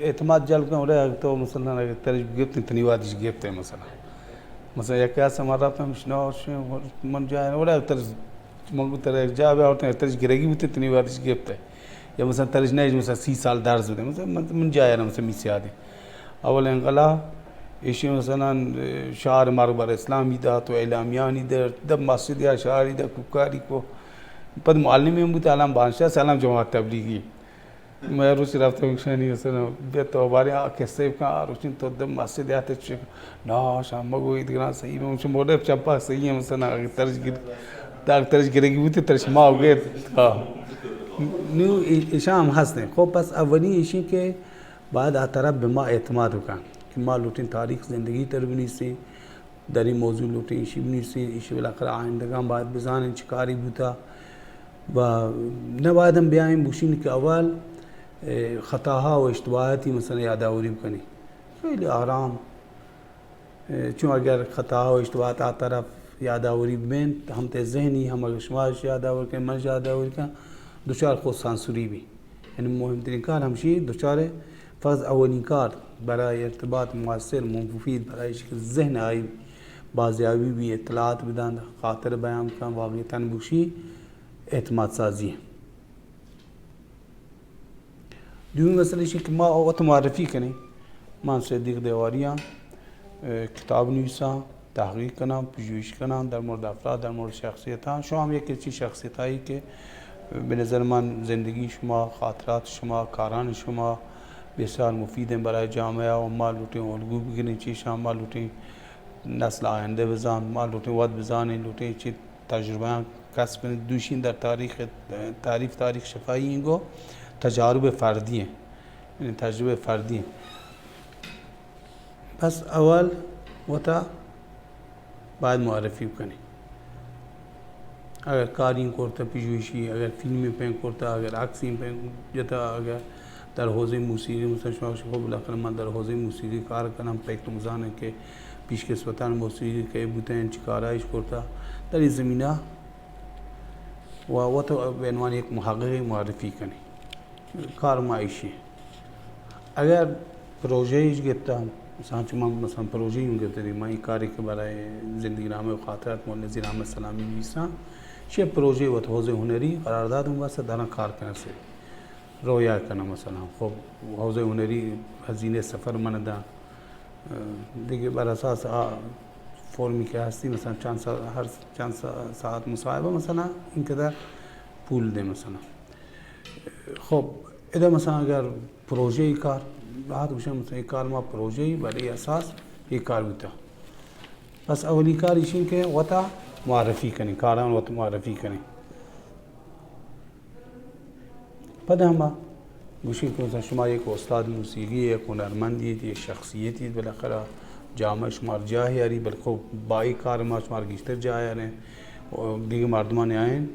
اعتماد جلب کن، اڑے تو مثلاً اگر ترش گپت، تنی وادش گپت ہے مثلاً۔ مثلاً یک کس ہم رفت ہم شنا من جائے، اڑے ترش من گو ترا یک جا بیا، ترش گرگی بوتے، تنی وادش گپت ہے۔ یا مثلاً ترش نہ، مثلاً سی سال درس بدے، مثلاً من، من جایا نہ، مثلاً میسی آدے۔ اول انقلاب ایشی مثلاً شعار مرگ بر اسلامی دات و اعلامیانی در، دب مسجد یا شعاری در کوکاری کو۔ پد معلمی ہم بوتا، الان بانشاہ، الان جماعت تبلیغی۔ میں روچ رفتہ گوشانی مثلاً بیا تو بارے آ قصہ بکن، آ روچین تو دب مسجد آتے چک۔ نا، شام مگو عید گران صحیح، میں چھ موڈے چمپا صحیح ہے مثلاً اگر ترش گر، داغ ترش گرگی بوتے، ترش ما ہو گئے۔ ہاں۔ نو ای-، ایشاں ہم ہستیں۔ خب پس اولی ایشی کہ باید آ طرف بہ ما اعتماد بکن کہ ما لوٹیں تاریخ زندگی تر بنویسیں، در این موضوع لوٹیں ایشی بنویسیں، ایشی بالاخرہ آئندگان باید بزانیں چہ کاری بوتا۔ و نہ باید ہم بیائیں بوشین کہ اول، اے، خطاہا و اشتباہاتی مثلاً یادآوری بکنیں۔ خیلی آرام۔ اے، چون اگر خطاہا و اشتباہات آ طرف یادآوری ببینت، ہم تے ذہنی، ہم اگر شما اش یادآور کن، من اش یادآوری کن، دچار خود سانسوری بی. یعنی مہمترین کار ہمشی دچار فقط اولین کار برای ارتباط مؤثر، مفید، برای ایشی کہ ذہن آئی بازیابی بی، اطلاعات بدان، خاطر بیان کن، واقعتاً بگشی اعتماد سازی. دومی مسئلہ ایشی کہ ما وت معرفی کنیں. من صدیق دیواریاں، اه، کتاب نویساں، تحقیق کناں، پژوہش کناں در مورد افراد، در مورد شخصیتاں. شما ہم یکے چہ شخصیتایی کہ بہ نظر من زندگی شما، خاطرات شما، کاران شما بسیار مفید انت برای جامعہ و ما لوٹیں الگو بگریں چہ ایشاں، ما لوٹیں نسل آیندہ بزان، ما لوٹیں وت بزانیں، لوٹیں چہ تجربہاں کسب کنیں. دوشین در تاریخ، تعریف تاریخ شفاہی انت گوں تجارب فردی انت. یعنی تجربہ فردی انت. پس اول وتا باید معرفی بکنی. اگر کاری کرتا پژوہشی، اگر فیلمی پین کرتا، اگر عکسی پین جتا، اگر در حوزہ موسیقی، مثلاً شما گوشی خب بالاخرہ من در حوزہ موسیقی کار کنم، پہ تو زانن کہ پیشکسوتان موسیقی کئے بوتن، چی کارایش کرتا، در این زمینہ و وت بہ عنوان یک محقق معرفی کنی. کار ما ایشی. اگر پروژہ ایش گپتا، مثلاً چہ من مثلاً پروژہ اوں گپتا، من این کاری کہ برای زندگی نامہ و خاطرات مولوی نذیر احمد سلامی نویساں، چہ پروژہ وت حوزہ ہنری قرار داد اوں واسطہ دانا کار کنن سے رویا کنن مثلاً. خب حوزہ ہنری ہزینہ سفر من داں، دیگہ بر اساس آ فرمی کہ ہستی، مثلاً چند سا-، ہر چند سا-، ساعت مصاحبہ مثلاً اینقدر پول دے مثلاً. خب ادا مثلاً اگر پروژہ ای کار، راحت گوشن مثلاً ای کار ما پروژہ ای بر ای اساس ای کار بوتا. پس اولی کار ایشین کہ وتا معرفی کنی، کاران وت معرفی کنی. پدا ہما گوشی کہ مثلاً شما یک استاد موسیقی، یک ہنرمندی، یک شخصیتی، بالاخرہ جامعہ شمار جاہ یاری، بلکہ بائی کار ما شمار گیشتر جاہ یاریں و دیگہ مردمان آئین.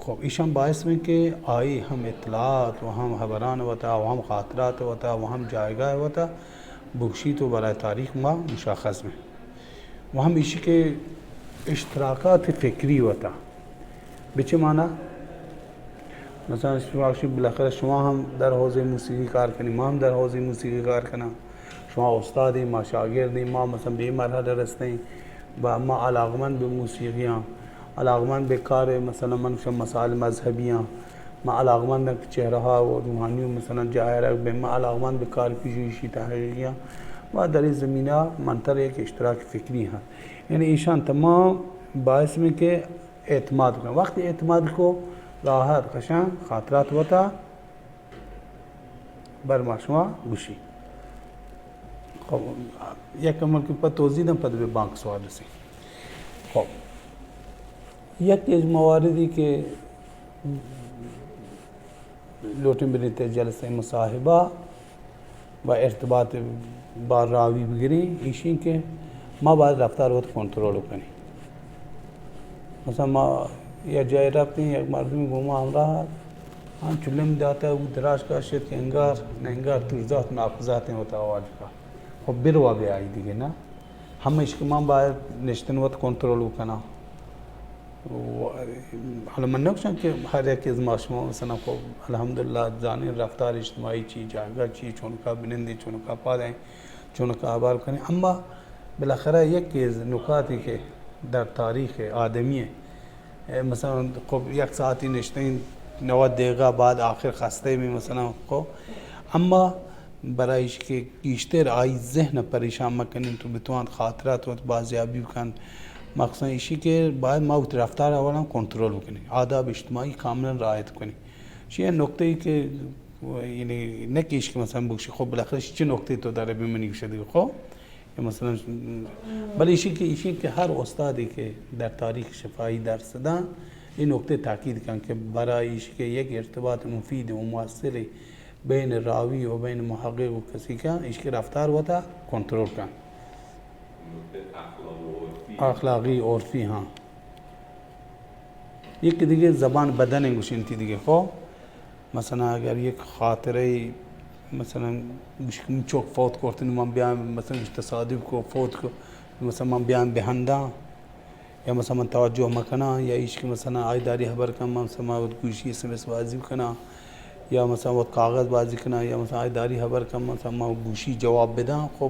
خب ایشان باعث بیں کہ آئی ہم اطلاعات و ہم حبران وتا و ہم خاطرات وتا و ہم جایگاہ وتا بگشیت و برای تاریخ ما مشخص بیں. و ہم ایشی کہ اشتراکات فکری وتا، بہ چہ مانا مثلاً شما گوشی بالاخرہ شما ہم در حوزہ موسیقی کار کنی، ما ہم در حوزہ موسیقی کار کناں، شما استادیں، ما شاگردیں، ما مثلاً بہ اے مرحلہ رستیں، و ما علاقمند بہ موسیقیاں، علاقمند بہ کار مثلاً من گوشاں مسائل مذہبیاں، ما علاقمنداں کہ چہرہ و روحانی و مثلاً جاہ رگ بہ، ما علاقمند بہ کار پژوہشی تحقیقیاں، و در این زمینہ منتر یک اشتراک فکری ہاں. یعنی ایشان تمام باعث بیں کہ اعتماد کن. وقتی اعتماد کو، راحت کشان خاطرات وتا بر ما شما گوشی. خب یک عمل کہ پہ توضیح دم پد بہ بانک سوال رسی. خب یک از مواردی کہ لوٹیں بنیت جلسہ مصاحبہ و ارتباط با راوی بگریں، ایشیں کہ ما باید رفتار وت کنترل کنیں. مثلاً ما یک جاہے رپتیں، یک مردمی گوں ما ہمراہ ات، ہم چلم داتا، او دراج کشت کہ انگار نہ انگار ترزات ناپزاتیں وتا واجکا. خب بروا بہ آئی دیگہ نا. ہمیش کہ من باید نشتن وت کنترل بکناں. و حالا من نگوشاں کہ ہر یک از ما شما مثلاً خب الحمدللہ زانیں رفتار اجتماعی چی، جاگہ چی، چونکا بنندیں، چونکا پادیں، چونکا ہبر کنیں، اما بالاخرہ یک از نکاتی کہ در تاریخ آدمی، مثلاً خب یک ساعتی نشتیں، نود دقیقہ بعد آخر خستہ بی مثلاً خب، اما برای ایش کہ گیشتر آئی ذہن پریشان مکنین تو بتوان خاطرات وت بازیابی بکن. مخصوصاً ایشی کہ باید ما وتی رفتار اولاً کنترل بکنیں، آداب اجتماعی کاملاً رعایت کنیں. چی نکتہ ای کہ یعنی نہ کہ ایش کہ مثلاً بگشی خب بالاخرہ چی نکتہ تو دارے بہ منی گوشے دیگہ خب. یا مثلاً، بلے ایشی کہ، ایشی کہ ہر استادی کہ در تاریخ شفاہی درس داں، این نکتہ تاکید کن کہ برای ایشی کہ یک ارتباط مفید و مؤثر بین راوی و بین محقق و کسی کن، ایشی کہ رفتار وتا کنترل کن. اخلاقی، عرفی، ہاں. یک دیگہ زبان بدن گوشنتی دیگہ خب. مثلاً اگر یک خاطرہ، مثلاً گوش-، چوک فوت کرتن، من بیاں مثلاً گوش تصادف کو فوت کو، مثلاً من بیاں بہنداں، یا مثلاً من توجہ مکناں، یا ایش کہ مثلاً آئی داری خبر کن، من مثلاً من وت گوشی ایس ایم ایس بازی کناں، یا مثلاً وت کاغذ بازی کناں، یا مثلاً آئی داری خبر کن، مثلاً من گوشی جواب بداں، خب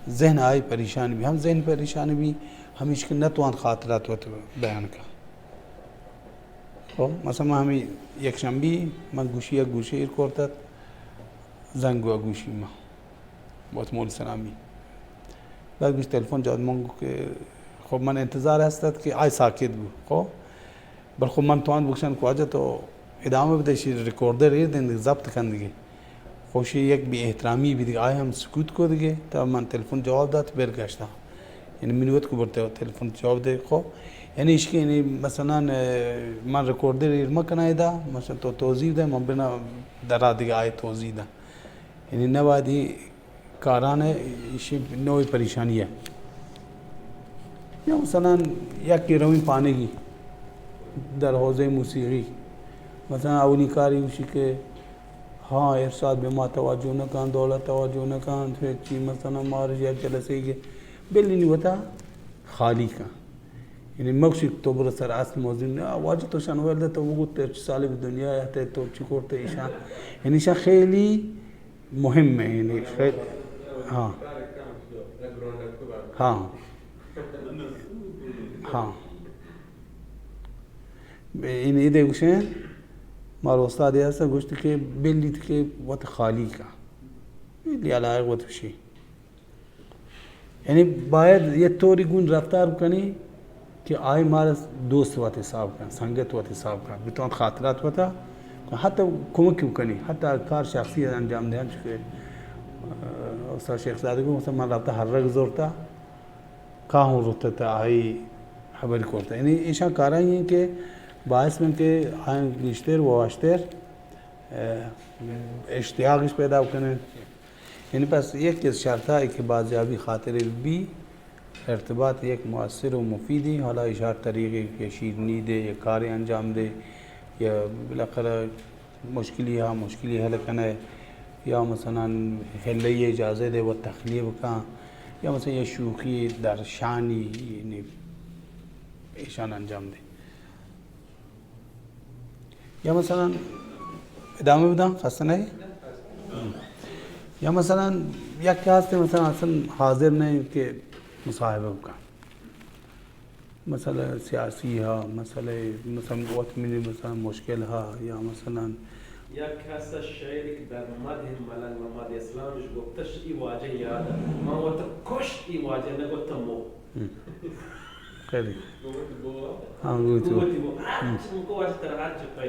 ذہن آئی پریشان بی، ہم ذہن پریشان بی، ہمیش کہ نتوان خاطرات وت بیان کن۔ خب مثلاً من ہمیں یک شنبی من گوشی یک گوشی ایر کرتت، زنگ و گوشی ما وت مول سلامی۔ بعد گوش تلفن جواب من گو کہ خب من انتظار ہستت کہ آئی ساکت بو۔ خب بل خب من توان بکشن کہ واجہ تو ادامہ بدے، شی ریکارڈر ایر دیں ضبط کن دیگے۔ خب شی یک بے احترامی بی دیگے، آئی ہم سکوت کو دیگے، تا من تلفن جواب دات، بیر گشتا۔ یعنی منی وت کو برتے تلفن جواب دے خب۔ یعنی اشکی یعنی مثلاً، اه، من ریکارڈر ایر مکناں ادا، مثلاً تو توضیح دے، من بنا درا دیگے آئی توضیح داں۔ یعنی نوادی کاران ہے، ایشی نوعی پریشانی ہے۔ یا مثلاً یکے رویں پانگی در حوزہ موسیقی، مثلاً اولی کاری گوشی کہ ہاں، ارشاد بہ ما توجہ نہ کن، دولت توجہ نہ کن، ہچی مثلاً مارش یک جلسے کہ بلینی وتا خالی کن۔ یعنی مگوشی تو برو سر اصل موضوع، نہ، واجہ تو شان ولد تو بگو تو چی سال بہ دنیا ات، تو چی کرتے ایشان۔ یعنی ایشان خیلی مهم ہے، یعنی خیلی، ہاں۔ ہاں۔ ہاں۔ این ایدے گوشیں، مارا استادے ہست گوشت کہ بلیت کہ وت خالی کا۔ بلی علائق وت وشی۔ یعنی باید یه طوری گون رفتار بکنی کہ آئی مارا دوست وت حساب کن، سنگت وت حساب کن، بتوان خاطرات وتا کن، حتی کمک بکنی، حتی کار شخصی انجام دهن، چونکه، اه، استاد شیخ زاده گو مثلاً من رابطه هر رگ زورتا، کاہوں رتت آئی خبر کرتا۔ یعنی ایشان کارایی ہیں کہ باعث بن کہ آیاں گیشتر و واشتر، اه، اشتیاقش پیدا بکنن۔ یعنی پس یک از شرطائی کہ بازیابی خاطر بی ارتباط یک مؤثر و مفیدی، حالا اشار طریقے کہ شیرنی دے یا کارے انجام دے یا بالاخره مشکلی ہا مشکلی حل کنے، یا مثلاً حلے اجازہ دے و تخلیہ بکن، یا مثلاً یا شوخی درشانی، یعنی ایشان انجام دے۔ یا مثلاً ادامہ بداں، خستہ نہ ئے؟ یا مثلاً یک ہستے مثلاً اصلاً حاضر نہ ایں کہ مصاحبہ بکن۔ مسئلہ سیاسی ہا، مسئلہ مثلاً وت منی مثلاً مشکل ہا، یا مثلاً یک ہستا شعر کہ در مدح ملنگ محمد اسلامش گپتش، ای واجہ یاد ات۔ من وت کشت، ای واجہ نہ گپتم مو۔ ہم۔ خیلی۔ گوتی بو۔ ہاں، گوتی بو۔ گوتی بو۔ ہر ہم۔ چی مکو واجہ تر ہر چی پہ۔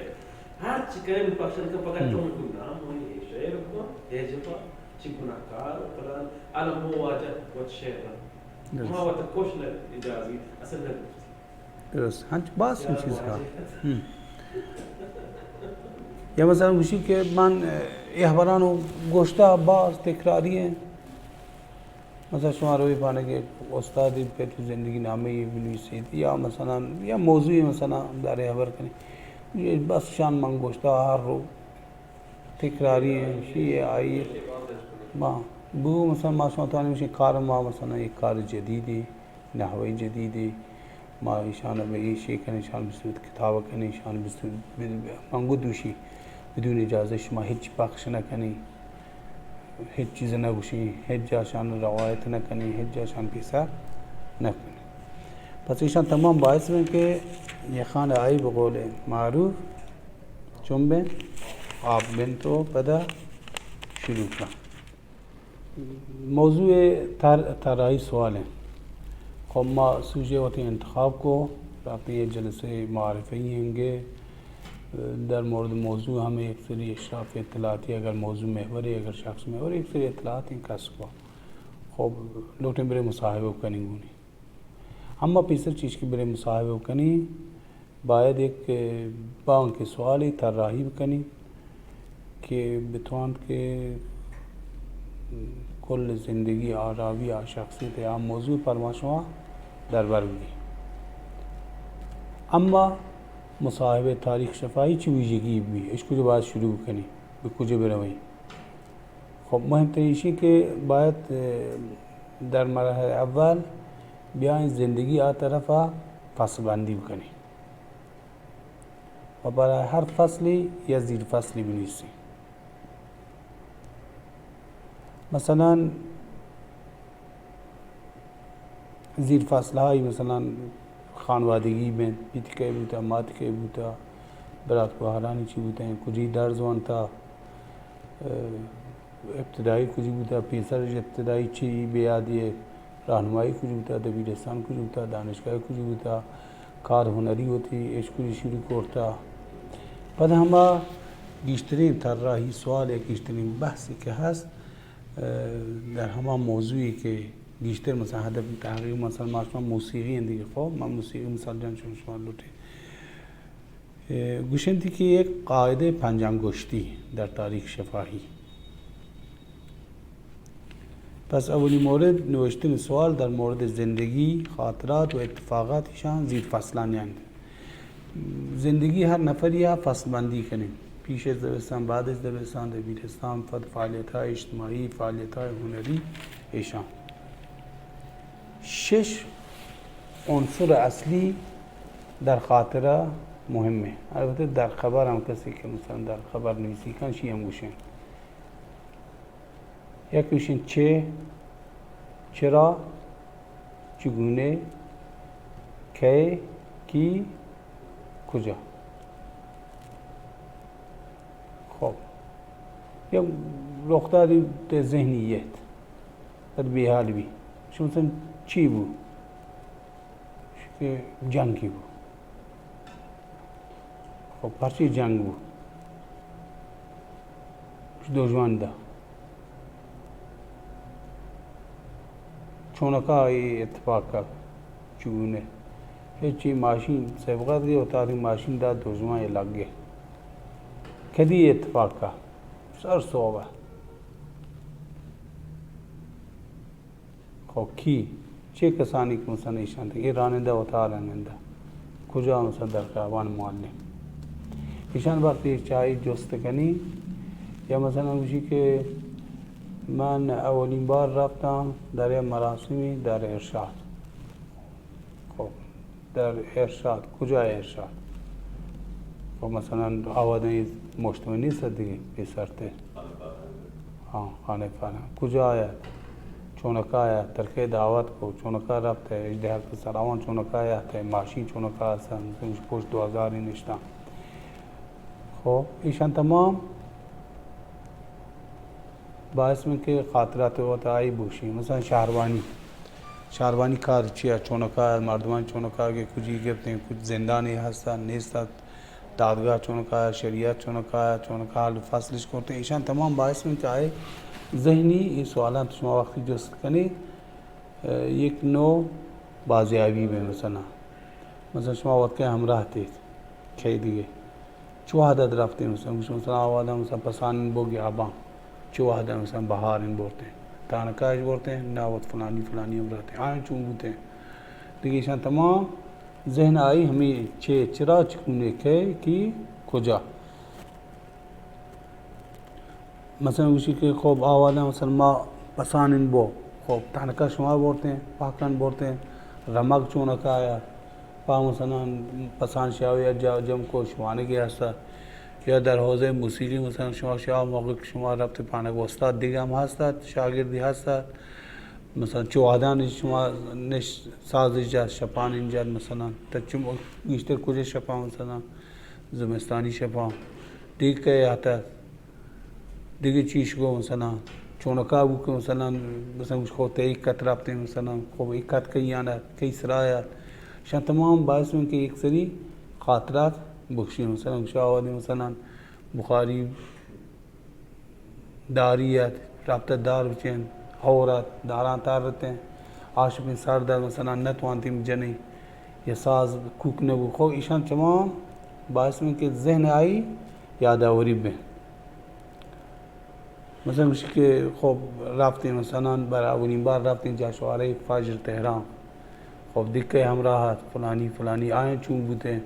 ہر چی کرے من پخشن کن، فقط ہم۔ تو مکو نام ہوئی، اے شعر کو، اے جپا، چی گناہکار، فلان، الم مو واجہ وت شعر۔ درست۔ ما وت کش نہ اجازی، اصلاً نہ گفتی۔ درست۔ ہنچ باز ہم چیز ہا۔ ہم۔ یا مثلاً گوشی کہ من، اے، اے ہبرانو گوشتا باز تکراری ہیں۔ مثلاً شما روی پانے کہ استادی پہ تو زندگی نامہ یہ بنویسید، یا مثلاً، یا موضوعی مثلاً دارے ہبر کنی۔ یہ بس شان من گوشتا ہر رو تکراری ہیں، شی آئی۔ ما بگو مثلاً ما شما توانی گوشی کار ما مثلاً ایک کار جدیدی، نحوی جدیدی، ما ایشان بہ ایشی کنی، ایشان بصورت کتاب کنی، ایشان بصورت، من گو دوشی بدون اجازہ شما ہچ پخش نہ کنی، ہچ چیز نہ گوشی، ہچ جا شان روایت نہ کنی، ہچ جا شان پیسر نہ کنی۔ پس ایشان تمام باعث بن کہ یہ خان آئی بقول معروف چون بن آپ بن تو پدا شروع کن۔ موضوع طر-، طراحی سوال ہیں۔ خب ما سوژے وتی انتخاب کو، رفتیں یہ جلسے معرفی ہنگے، در مورد موضوع ہمیں یک سری اشراف اطلاعاتی، اگر موضوع محوری، اگر شخص محوری، یک سری اطلاعات ہیں کس کو۔ خب لوٹیں برے مصاحبہ کنی گونی۔ اما پیسر چیز کہ برے مصاحبہ کنی، باید یک بانک سوالی طراحی بکنی کہ بتوانت کہ کل زندگی آراوی آ شخصیت آ موضوع پر ما شما دربر بگی۔ اما مصاحبہ تاریخ شفاہی چی ویژگی بی، اش کجا باید شروع بکنی، بہ کجا برویں؟ خب مہم ترین ایشی کہ باید، اه، در مرحلہ اول بیائیں زندگی آ طرفا فصل بندی بکنیں و برای ہر فصلی یا زیر فصلی بنویسیں. مثلاً زیر فصل ہایی، مثلاً خانوادگی بنت، پیتکے بوتا، ماتکے بوتا، برات گوہرانی چی بوتا، کجی درس وانتا، ابتدائی کجی بوتا، پیسر ابتدائی چی بے یادی، راہنمائی کجی بوتا، دبیرستان کجی بوتا، دانشگاہ کجی بوتا، کار ہنری وتی اش کجی شروع کرتا. پد ہما گیشترین طراحی سوال یا گیشترین بحثی کہ ہست، در ہما موضوعی کہ گیشتر مثلاً ہدف تحقیق، مثلاً ما شما موسیقی اندی، خب ما موسیقی مثال جان شما، شما لوٹے. گوشنتی کہ یک قاعدہ پنج انگشتی در تاریخ شفاہی. پس اولی مورد، نوشتن سوال در مورد زندگی، خاطرات و اتفاقات ایشان زیر فصلانی اند. زندگی ہر نفری ء فصل بندی کنیں، پیش از دبستان، بعد از دبستان، دبیرستان، پد فعالیت های اجتماعی، فعالیت های ہنری ایشان. شش عنصر اصلی در خاطرہ مہمیں. البتہ در خبر ہم کسی کہ مثلاً در خبر نویسی کن، شی ہم گوشیں. یک گوشیں چے، چرا، چگونے، کئے، کی، کجا. خب، یک رخداری تے ذہنی یت، پد بے حال بی. شما مثلاً چی بو؟ کہ جنگی بو. خب، پرچی جنگ بو؟ دژمن دا. چونکا اے اتفاق کا چگونے؟ ہچی، ماشین سبقت گئے، اتاری ماشین دا دژمن لگ گئے. کدی اتفاق کا؟ سر صوبہ. خب کی؟ چے کسانی کہ مثلاً ایشان تک، اے رانندہ وتا رانندہ. کجا مثلاً در خیابان معلم. ایشان وقتی چاہی جست کنی، یا مثلاً گوشی کہ من اولین بار رفتم در یک مراسمی در ارشاد. خب، در ارشاد، کجا ارشاد؟ خب، مثلاً آوادانی مشتمل نیست دیگه، پیسرته. ہاں، خانہ فرہنگ. کجا آیات؟ چونکا آیات؟ ترکے دعوت کو، چونکا رفت ہے؟ اجدہ کہ سراوان چونکا آیات ہے؟ ماشین چونکا آسان؟ پشت دوازاری نشتان. خب، ایشان تمام باعث من کہ خاطرات وت آئی بوشی. مثلاً شہروانی، شہروانی کار چیا، چونکا، مردمان چونکا کہ کجی گپتیں، کچھ زندانی ہستا، نیستا، دادگاہ چونکا، شریعت چونکا، چونکا حل فصلش کرتے، ایشان تمام باعث من کہ آئے ذہنی اے سوالان تو شما وقتی جست کنے، یک نوع بازیابی بیں. مثلاً، مثلاً شما وت کئے ہمراہ تیت، کئے دیگہ چو وہد ات رفتیں؟ مثلاً، گوش مثلاً آواداں مثلاً پسانین بو گیاباں، چو وہد ات مثلاً بہارین برتیں، تانکاش برتیں، نہ وت فلانی فلانی ہمراہ تیں، آیاں چون بوتیں؟ دیگہ ایشان تمام ذہن آئی ہمیں چے، چرا، چکونے، کئے، کی، کجا. مثلاً گوشی کہ خب آواداں مثلاً ما پسانین بو، خب تانکا شما برتیں، پاکان برتیں، رمگ چونکا آیا، پا مثلاً پسان شاو یا جا جم کو شوانگی ہستا، یا در حوزہ موسیقی مثلاً شما شاو موقع کہ شما رفت پانگ استاد دیگہ ہم ہستا، شاگردی ہستا، مثلاً چو وہدان شما نش ساز جت، شپان جت، مثلاً تا چم گیشتر کجا شپا، مثلاً زمستانی شپا، دیگہ کئے آتا، دیگہ چیش گو مثلاً چونکا بو کہ مثلاً، مثلاً گوش خو تے یک کت رفتیں، مثلاً خو یک کت کئی آنا، کئی سرا آیات. شان تمام باعث من کہ یک سری خاطرات بخشی. مثلاً گوش آوادی مثلاً بخاری داری ات، رپتہ دار بچین، ہور ات، داراں تر اتیں، آشپیں سرد ات، مثلاً نتوانتیں جنیں، یا ساز کوک نبو. خو ایشان تمام باعث بن کہ ذہن آئی یادآوری بیں. مثلاً گوشی کہ خب رفتیں، مثلاً برا اولین بار رفتیں جشنوارہ فجر تہران. خب دگہ ہمراہ ات، فلانی فلانی، آیاں چون بوتیں؟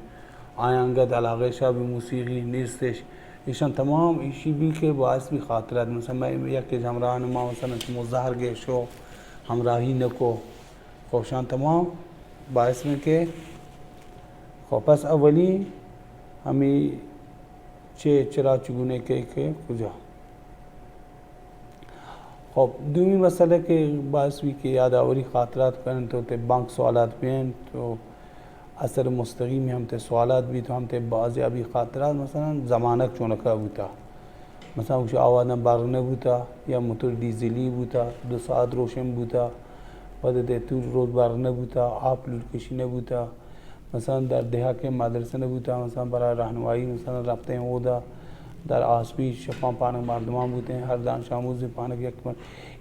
آیاں انگت علاقہ شہ بہ موسیقی نیستش. ایشان تمام ایشی بی کہ باعث بی خاطرات، مثلاً مئے یکے ہمراہان ما مثلاً چمو زہر گئے شو، ہمراہی نکو. خب شان تمام باعث بی کہ خب، پس اولی ہمیں چے، چرا، چگونے، کے، کے، کجا۔ خب، دومی مسئلہ کہ باعث بی کہ یادآوری خاطرات کنن تو تے بانک سوالات بین تو اثر مستقیم ہم تے سوالات بی تو ہم تے بازیابی خاطرات، مثلاً زمانک چونکا بوتا۔ مثلاً گوشی آواداں برق نہ بوتا یا موتور ڈیزلی بوتا، دو ساعت روشن بوتا، پد دے تور روز برق نہ بوتا، آپ لول کشی نہ بوتا۔ مثلاً در دہا کہ مدرسہ نہ بوتا، مثلاً برای راہنمائی مثلاً رپتیں اودا، در آسپی شپاں پانک مردمان بوتیں، ہر دانش آموز پانک یک من-،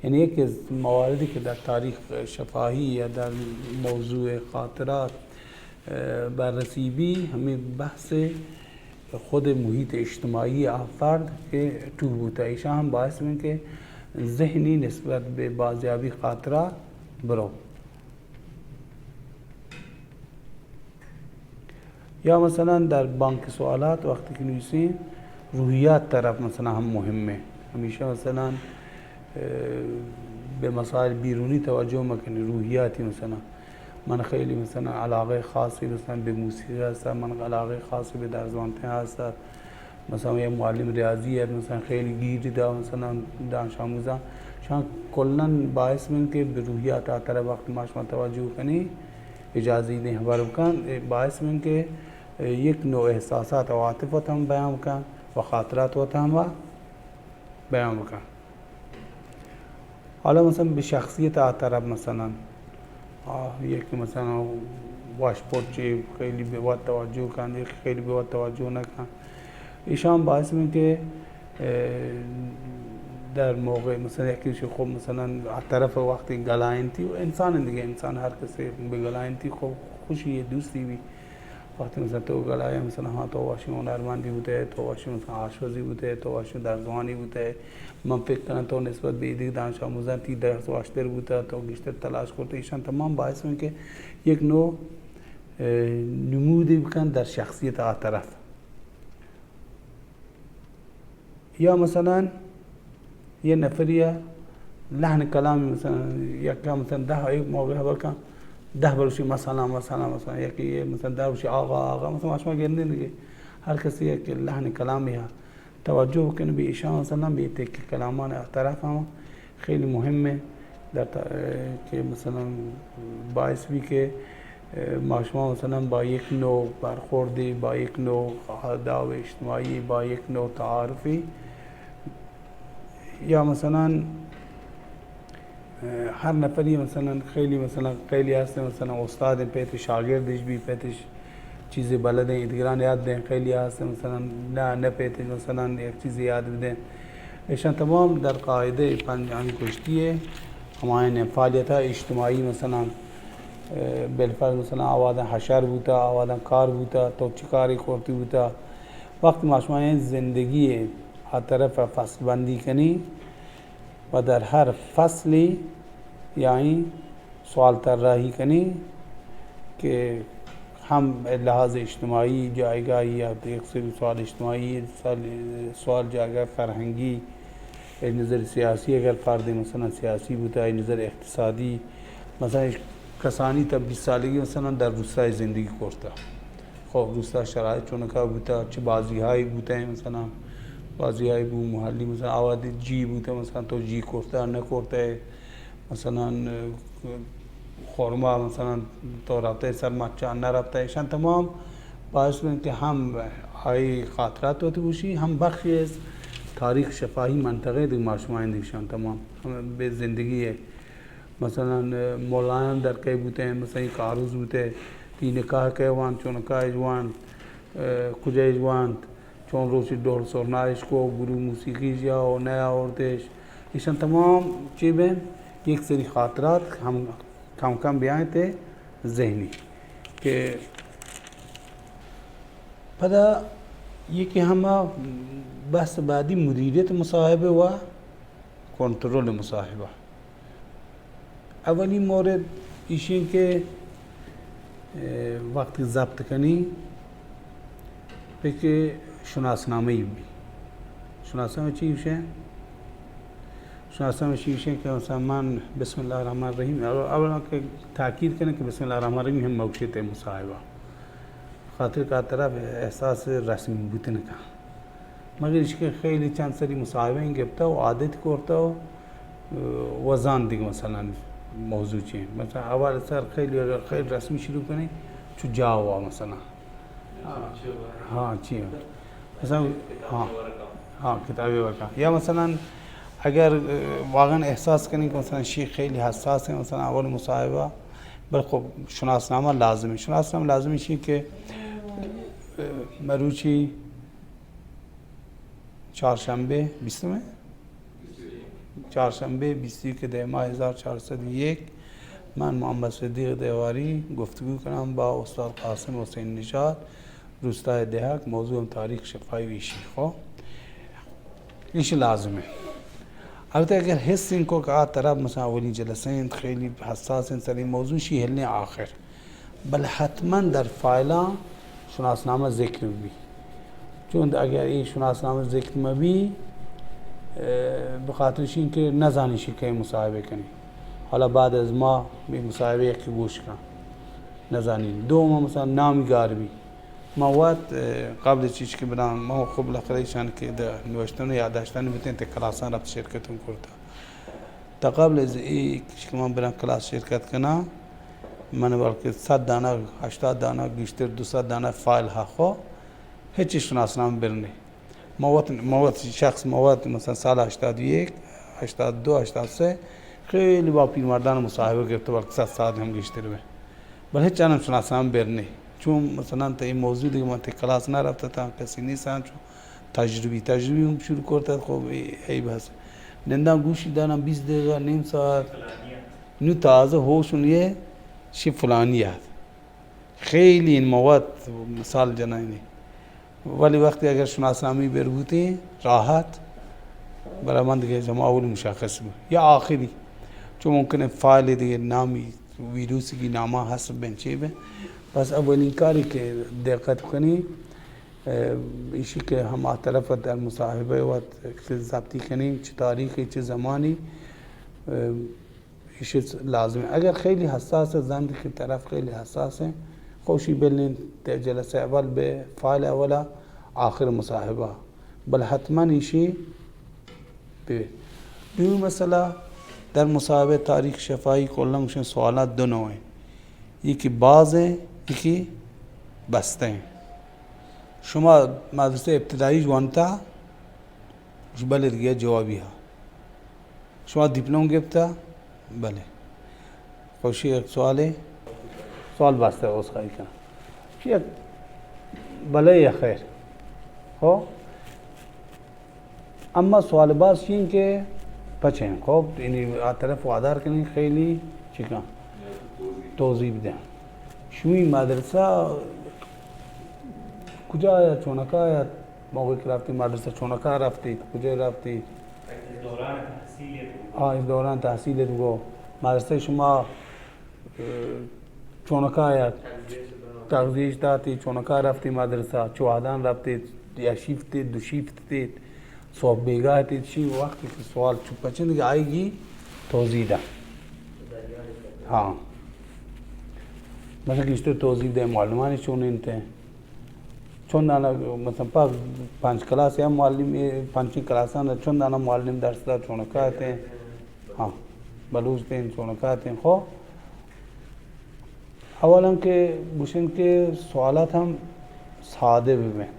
یعنی یک مواردی کہ در تاریخ شفاہی یا در موضوع خاطرات، اه، بررسی بی، ہمیں بحث خود محیط اجتماعی آ فرد کہ ٹوہ بوتا، ایشاں ہم باعث بن کہ ذہنی نسبت بہ بازیابی خاطرہ برو۔ یا مثلاً در بانک سوالات وقتی کہ نویسیں، روحیات طرف مثلاً ہم مہمیں۔ ہمیشہ مثلاً، اه، بہ مسائل بیرونی توجہ مکنی، روحیاتی مثلاً۔ من خیلی مثلاً علاقہ خاصی مثلاً بہ موسیقی ہستا، من علاقہ خاصی بہ درس وانتن ہستا۔ مثلاً یک معلم ریاضی ات، مثلاً خیلی گیر دا، مثلاً دانش آموزاں۔ شان کلاً باعث بن کہ بہ روحیات آ طرف وقت ما شما توجہ کنی، اجازی دیں خبر بکن، اے باعث بن کہ یک نوع احساسات و عاطفت ہم بیان بکن و خاطرات وت ہم بیان بکن۔ حالا مثلاً بہ شخصیت آ طرف مثلاً، آ، یک مثلاً وش پرچے خیلی بہ وت توجہ کن، یک خیلی بہ وت توجہ نہ کن۔ ایشان باعث بن کہ، اه، در موقع مثلاً یکی شی خوب مثلاً آ طرف وقتی گلائنتی و انسان دیگه، انسان ہر کسی بہ گلائنتی خوب خوشی دوستی بی۔ وقتی مثلاً تو گلائے، مثلاً ہاں تو واشی ہنرمندی بوتے، تو واشی مثلاً آشپزی بوتے، تو واشی درزوانی بوتے، من فکر کناں تو نسبت بہ ایدگہ دانش آموزاں تی درس واشتر بوتا، تو گیشتر تلاش کرتے، ایشان تمام باعث بن کہ یک نوع، اه، نمودی بکن در شخصیت آ طرف۔ یا مثلاً یہ نفری لحن کلامی مثلاً یکا مثلاً دہ ایک موقع خبر کن، دہ بلوشی مثلاً، مثلاً، مثلاً یکی یہ مثلاً دہ بلوشی آغا، آغا، مثلاً شما گندیں دیگه ہر کسی یک لحن کلامی ہا۔ توجہ بکن بہ ایشان مثلاً بہ تک کلامان طرف ہم خیلی مہمیں در تا-، کہ مثلاً باعث بی کہ ما شما مثلاً با یک نوع برخوردی، با یک نوع آداب اجتماعی، با یک نوع تعارفی یا مثلاً اه، ہر نفری مثلاً خیلی مثلاً خیلی ہستیں مثلاً استاد پیت شاگردش بی پیتش چیزے بلدیں ادگران یاد دیں، خیلی ہستیں مثلاً نہ، نہ پیتش مثلاً یک چیزے یاد بدیں۔ ایشان تمام در قاعدہ پنج انگشتی ہے، ہمائیں فعالیت اجتماعی مثلاً، اه، بالفرض مثلاً آواداں حشر بوتا، آواداں کار بوتا، تو چی کاری کرتی بوتا، وقت ما شما این زندگی آ طرف فصل بندی کنی، و در ہر فصلی یعنی سوال طراحی کنی کہ ہم لحاظ اجتماعی جایگاہی یا یک سری سوال اجتماعی، سوال، سوال جایگاہ فرہنگی، از نظر سیاسی اگر فردی مثلاً سیاسی بوتا، از نظر اقتصادی، مثلاً کسانی تا بیست سالگی مثلاً در روستای زندگی کرتا۔ خب، روستا شرایط چونکا بوتا، چہ بازی ہایی بوتا ہیں، مثلاً بازی ہایی بو محلی، مثلاً آوادی جی بوتا، مثلاً تو جی کرتا، نہ کرتا ہے، مثلاً، اه، خورما، مثلاً تو رفتا ہے سر مچان نہ رفتا ہے، ایشان تمام باعث بن کہ ہم آئی خاطرات وتی گوشی، ہم بخشی از تاریخ شفاہی منطقہ دیگه ما شما این دیگه ایشان تمام ہم بہ زندگی ہے۔ مثلاً، اه، مولایان در کئے بوتے ہیں، مثلاً، کاروز بوتے، تی نکاح کئے وانت، چون نکاح اش وانت، اه، کجا اش وانت، چون روچی ڈول سرنا اش کو، گروہ موسیقی اش یا و نیا آوردش۔ ایشان تمام چی بین یک سری خاطرات ہم کم کم بیائیں تے ذہنی کہ پدا یہ کہ ہما بحث بعدی مدیریت مصاحبہ و کنٹرول مصاحبہ۔ اولی مورد ایشیں کہ، اه، وقت ضبط کنی پہ کہ شناسنامہ بی۔ شناسنامہ چی گوشیں؟ شناسنامہ چی گوشیں کہ مثلاً من بسم اللہ الرحمن الرحیم، اول، اولا کہ تاکید کنیں کہ بسم اللہ الرحمن الرحیم ہم موقع تے مصاحبہ۔ خاطر کہ آ طرف احساس رسمی بوتن کن. مگر ایشی کہ خیلی چند سری مصاحبہ گپتہ و عادت کرتہ و، و زان دیگه مثلاً موضوع چی انت. مثلاً اول سر خیلی، اگر خیلی رسمی شروع کنی، چو جاوا مثلاً. ہاں، چی؟ مثلاً، ہاں، ہاں، کتابی ورقہ. یا مثلاً اگر، اه، واقعاً احساس کنی کہ مثلاً شی خیلی حساس ہے، مثلاً اول مصاحبہ، بل خب شناسنامہ لازم ہے. شناسنامہ لازم ہے چی کہ، اه، مروچی چارشنبہ بیستم، چارشنبہ بیست و یک دہ ماہ ہزار چار سد و یک، من محمد صدیق دیواری گفتگو کنم با استاد قاسم حسین نژاد، روستای دهک، موضوع هم تاریخ شفاهی و ایشی. خب ایشی لازم ہے. البتہ اگر حس انت کہ آ طرف مثلاً اولی جلسہ انت، خیلی حساس انت سر این موضوع، شی ہلیں آخر. بل حتماً در فائلاں شناسنامہ ذکر بی. چون اگر اے شناسنامہ ذکر مبی، اه، بخاطر شین کہ نزانی شی کئے مصاحبہ کنی. حالا بعد از ما بی مصاحبہ یکی گوش کن. نزانی. دوم مثلاً نامی گار بی. ما وت، اه، قبل چیز کہ بنا ما خب لخرے شان کہ دا نوشتن یادداشتانی بوتیں تے کلاساں رفت شرکتوں کرتا. تا قبل از ای کہ من بران کلاس شرکت کناں، من بلکہ صد دانہ، ہشتاد دانہ، گیشتر دو سد دانہ فائل ہا خو، ہچ شناسنامہ برنے. ما وت، ما وت شخص، ما وت مثلاً سال ہشتاد و یک، ہشتاد دو، ہشتاد سہ، خیلی با پیرمردان مصاحبہ گرفت، بلکہ صد ساعت ہم گیشتر بہ. بل ہچ آنم شناسنامہ برنے. چون مثلاً تا این موضوع دیگه من تی کلاس نہ رفت تا کسی نیست، چون تجربی، تجربی هم شروع کرد، خب ای، ای بس. نندان گوشی دانم بیست دقیقہ، نیم ساعت. نو تازہ ہوش اون یہ شی فلانی یاد. خیلی این مواد مثال جنائنی. ولی وقتی اگر شناسنامہ بر بوتیں راحت، برای من دیگه جمع اولی مشخص بود. یا آخری. چون ممکنه فایل دیگه نامی ویروسی کی نامہ حذف بن چی بن. پس اولین کاری کہ دقت کنی، اه، ایشی کہ ہما طرف در مصاحبہ وت ضبطی کنی، چه تاریخی، چه زمانی، اه، ایشی لازم ہے. اگر خیلی حساس ہے، زند کہ طرف خیلی حساس ہے، خوشی بلین تے جلسہ اول بہ فائل اولا آخر مصاحبہ، بل حتماً ایشی بہ. دومی مسئلہ، در مصاحبہ تاریخ شفاہی کلاً گوشن سوالات دو نوع ہیں، یکی باز ہیں، یکی بستہ ہیں. شما مدرسہ ابتدائی وانتا، گوش بلے دیگه جوابی ہا. شما دیپلم گپتا؟ بلے. خوشی یک سوالے؟ سوال بسته، عذرخواهی کنم. یک بلے یا خیر. خب، اما سوال باز چین کہ پچین. خب، یعنی آ طرف وادار کنین خیلی چیکن؟ توضیح بدن. شمی مدرسہ کجا یا چونکا یا موقع کہ رفتی مدرسہ چونکا رفتی، کجا رفتی؟ از دوران تحصیل تو. ہاں، از دوران تحصیل تو گو مدرسہ شما، اه، چونکا یا تغذیش داتی، چونکا رفتی مدرسہ، چوہدان رفتی، یا شیفت، دو شیفت تی، صبح بیگاہ تی، چی وقت کہ سوال چپ پچن دیگه آئیگی توضیح دا. ہاں. مثلاً کہ اشتر توضیح دے معلومانی چون انتے. چون دانا، مثلاً، پا پنج کلاس یا معلم، پنچین کلاسان چون دانا معلم درس دا چونکا تے. ہاں، بلوچ تے چونکا تے. خو، اولاً کہ گوشن کہ سوالات ہم سادہ ببین،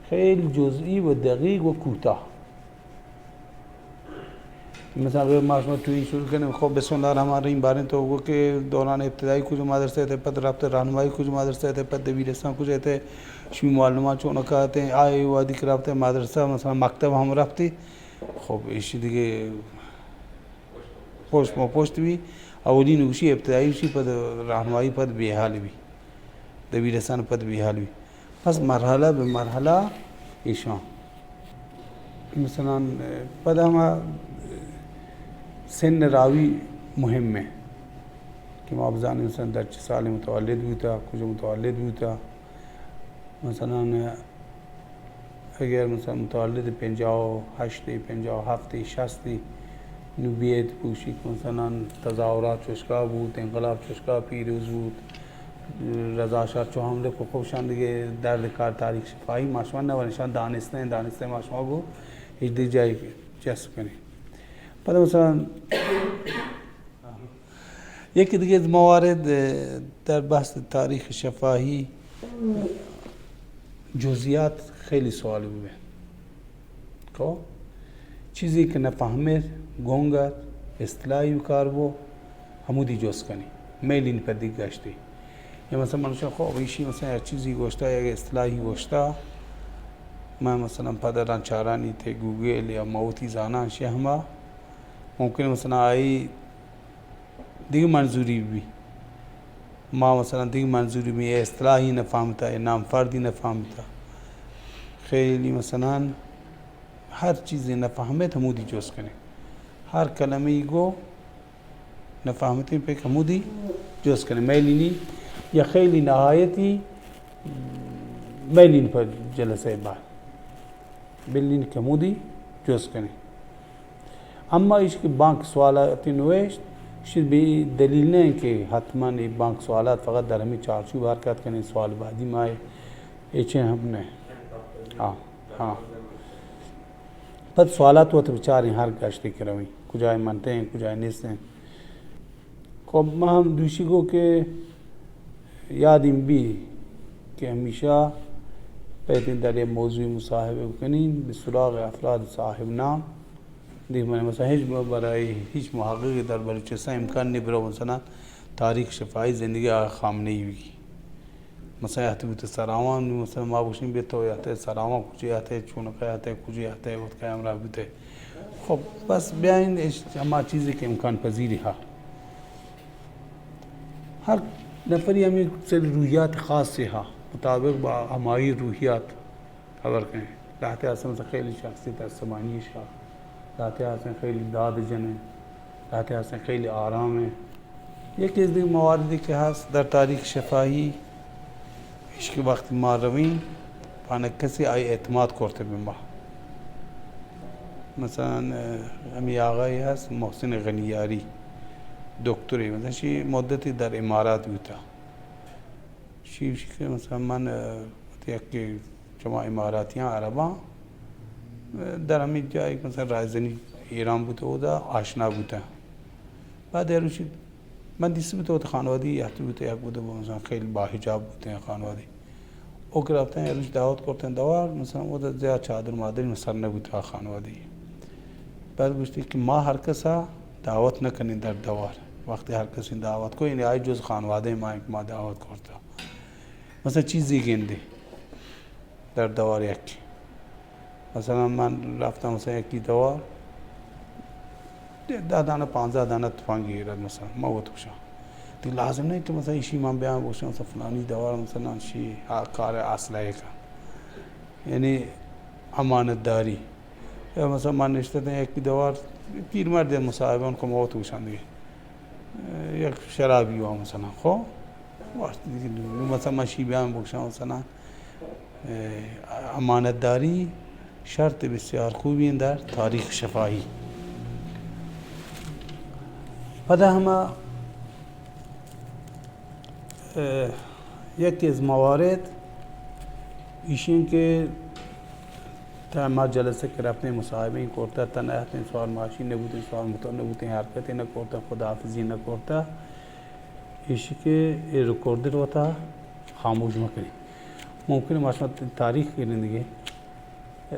خیلی جزئی و دقیق و کوتاہ. مثلاً اگر ما شما توی شروع کنیم، خب، بسم اللہ الرحمن الرحیم، باریں تو گو کہ دوران ابتدائی کجا مدرسہ تے، پد رابطہ راہنمائی کجا مدرسہ تے، پد دبیرستان کجا تے، شمی معلمان چونکا تے، آئے وادی کہ رابطہ مدرسہ، مثلاً مکتب ہم رفتی، خب، ایشی دیگه پشت ما پشت بی، اولی نوشی ابتدائی شی، پد راہنمائی، پد بیحال بی، دبیرستان پد بیحال بی. پس مرحلہ بہ مرحلہ ایشاں. مثلاً، پدا ہما سن راوی مہم ہے کہ ما بزانیں مثلاً در چہ سال متولد بوتا، کجا متولد بوتا. مثلاً، اگر مثلاً متولد پنجاہ و ہشت، پنجاہ و ہفت، شصت، نو بیت پوشی کہ مثلاً تظاہرات چشکا بوت، انقلاب چشکا پیروز بوت، رضا شاہ چو حملہ کو خوشان دیگه درد کار تاریخ شفاہی ما شما نہ ورنشان دانستیں، دانستیں ما شما گو ہچ دی جای چست کنی. پدا مثلاً یکی دیگه موارد، اه، در بحث تاریخ شفاهی جزئیات خیلی سوال بوبه. خب، چیزی که نفهمت، گنگ ات، اصطلاحی بکار بو، همودی جست کنی. میلین پدی گشتی. یا مثلاً من شو، خب، ایشی مثلاً یک چیزی گوشتا، یک اصطلاحی گوشتا، من مثلاً پدران چارانی تے گوگل یا موتی زانان شی ہما، ممکن مثلاً آئی دیگه منظوری بی. ما مثلاً دیگه منظوری بی، اے اصطلاحی نفهمتا، اے نام فردی نفهمتا. خیلی مثلاً هر چیزی نفهمت، همودی جست کنی. هر کلمه‌ای گو نفهمتین پک همودی جست کنی. میلینی یا خیلی نهایتی میلین پر جلسه بعد. بلین که همودی جست کنی. اما ایش که بانک سوالاتی نوشت، شد به دلیل نه که حتماً ای بانک سوالات فقط در همین چارچوب حرکت کنی، سوال بعدی ما ایچه هم نه. ها، ها. پد سوالات وت بچاریں هر گشتی که روی، کجای منتیں، کجای نیستیں. خب، ما هم دوشی گو که یادیم بی که همیشه بهترین در یه موضوع مصاحبه بکنین، به سراغ افراد صاحب نام. دیگه من مثلاً هیچ ب-، برای هیچ محققی در بلوچستان امکان نی برو مثلاً تاریخ شفاهی زندگی آقا خامنه‌ای بگی. مثلاً یاتی بوته سراوان، مثلاً ما بوشیم به تو یاتی سراوان کجی یاتی، چونکه یاتی، کجی یاتی، وقت که همراه بوته. خب، بس بیاین اش-، هما چیزی که امکان پذیری ها. هر نفری همی سری روحیات خاصی ها، مطابق با همایی روحیات خبر کنیں. لهتے هستن مثلاً خیلی شخصیت استمانی شا، لهتے هستن خیلی داد جنن، لهتے هستن خیلی آرامن. یکی از دیگه مواردی که هست در تاریخ شفاهی، ایش که وقتی ما روین، پانک کسی آئی اعتماد کرته به ما. مثلاً، اه، همی آقایی هست، محسن غنیاری، دکتری، مثلاً شی مدتی در امارات بوتا. شی، شی که مثلاً من، اه، وقتی یکی چما اماراتیان، عربان، اه، در همی جایی که مثلاً رایزنی ایران بوتا، اودا آشنا بوتا. بعد یه روچی من دیستی بوته وت خانوادی یهتی بوته، یک بوته مثلاً خیلی باحجاب بوته خانوادی. او که رفتن یه روچ دعوت کرتن دوار، مثلاً وت زیاد چادر مادری سر نبوته خانوادی. بعد گوشتی که ما هر کسا دعوت نکنین در دوار. وقتی هر کسی دعوت کو، یعنی آئی جز خانواده ما که ما دعوت کرتا. مثلاً چیزی گندی در دوار یکی. مثلاً من رفتم مثلاً یکی دوار، ده دانه، پانزده دانه تفنگ گیرد مثلاً، ما وت گوشاں. دیگه لازم نه که مثلاً ایشی من بیان گوشاں مثلاً فلانی دوار مثلاً شی ها کار اسلحه کن. یعنی امانت داری. یا مثلاً من نشتتن یکی دوار پیرمرد مصاحبان که ما وت گوشاں دیگه. یک شرابی وا مثلاً، خب؟ وقتی دیگه مثلاً من شی بیان بگوشاں مثلاً، اه، امانتداری شرط بسیار خوبی در تاریخ شفاهی. پدا هما، اه، یکی از موارد ایشین که تا ما جلسه که رفتیں مصاحبه این کرتا، تا نهتیں سوال ماشی نبوتیں، سوال متو نبوتیں، حرکتی نکرتا، خداحافظی نکرتا. ایشی که ای ریکارڈر وتا خاموش مکنی. ممکن ما شما تاریخ گرین دیگه. اه،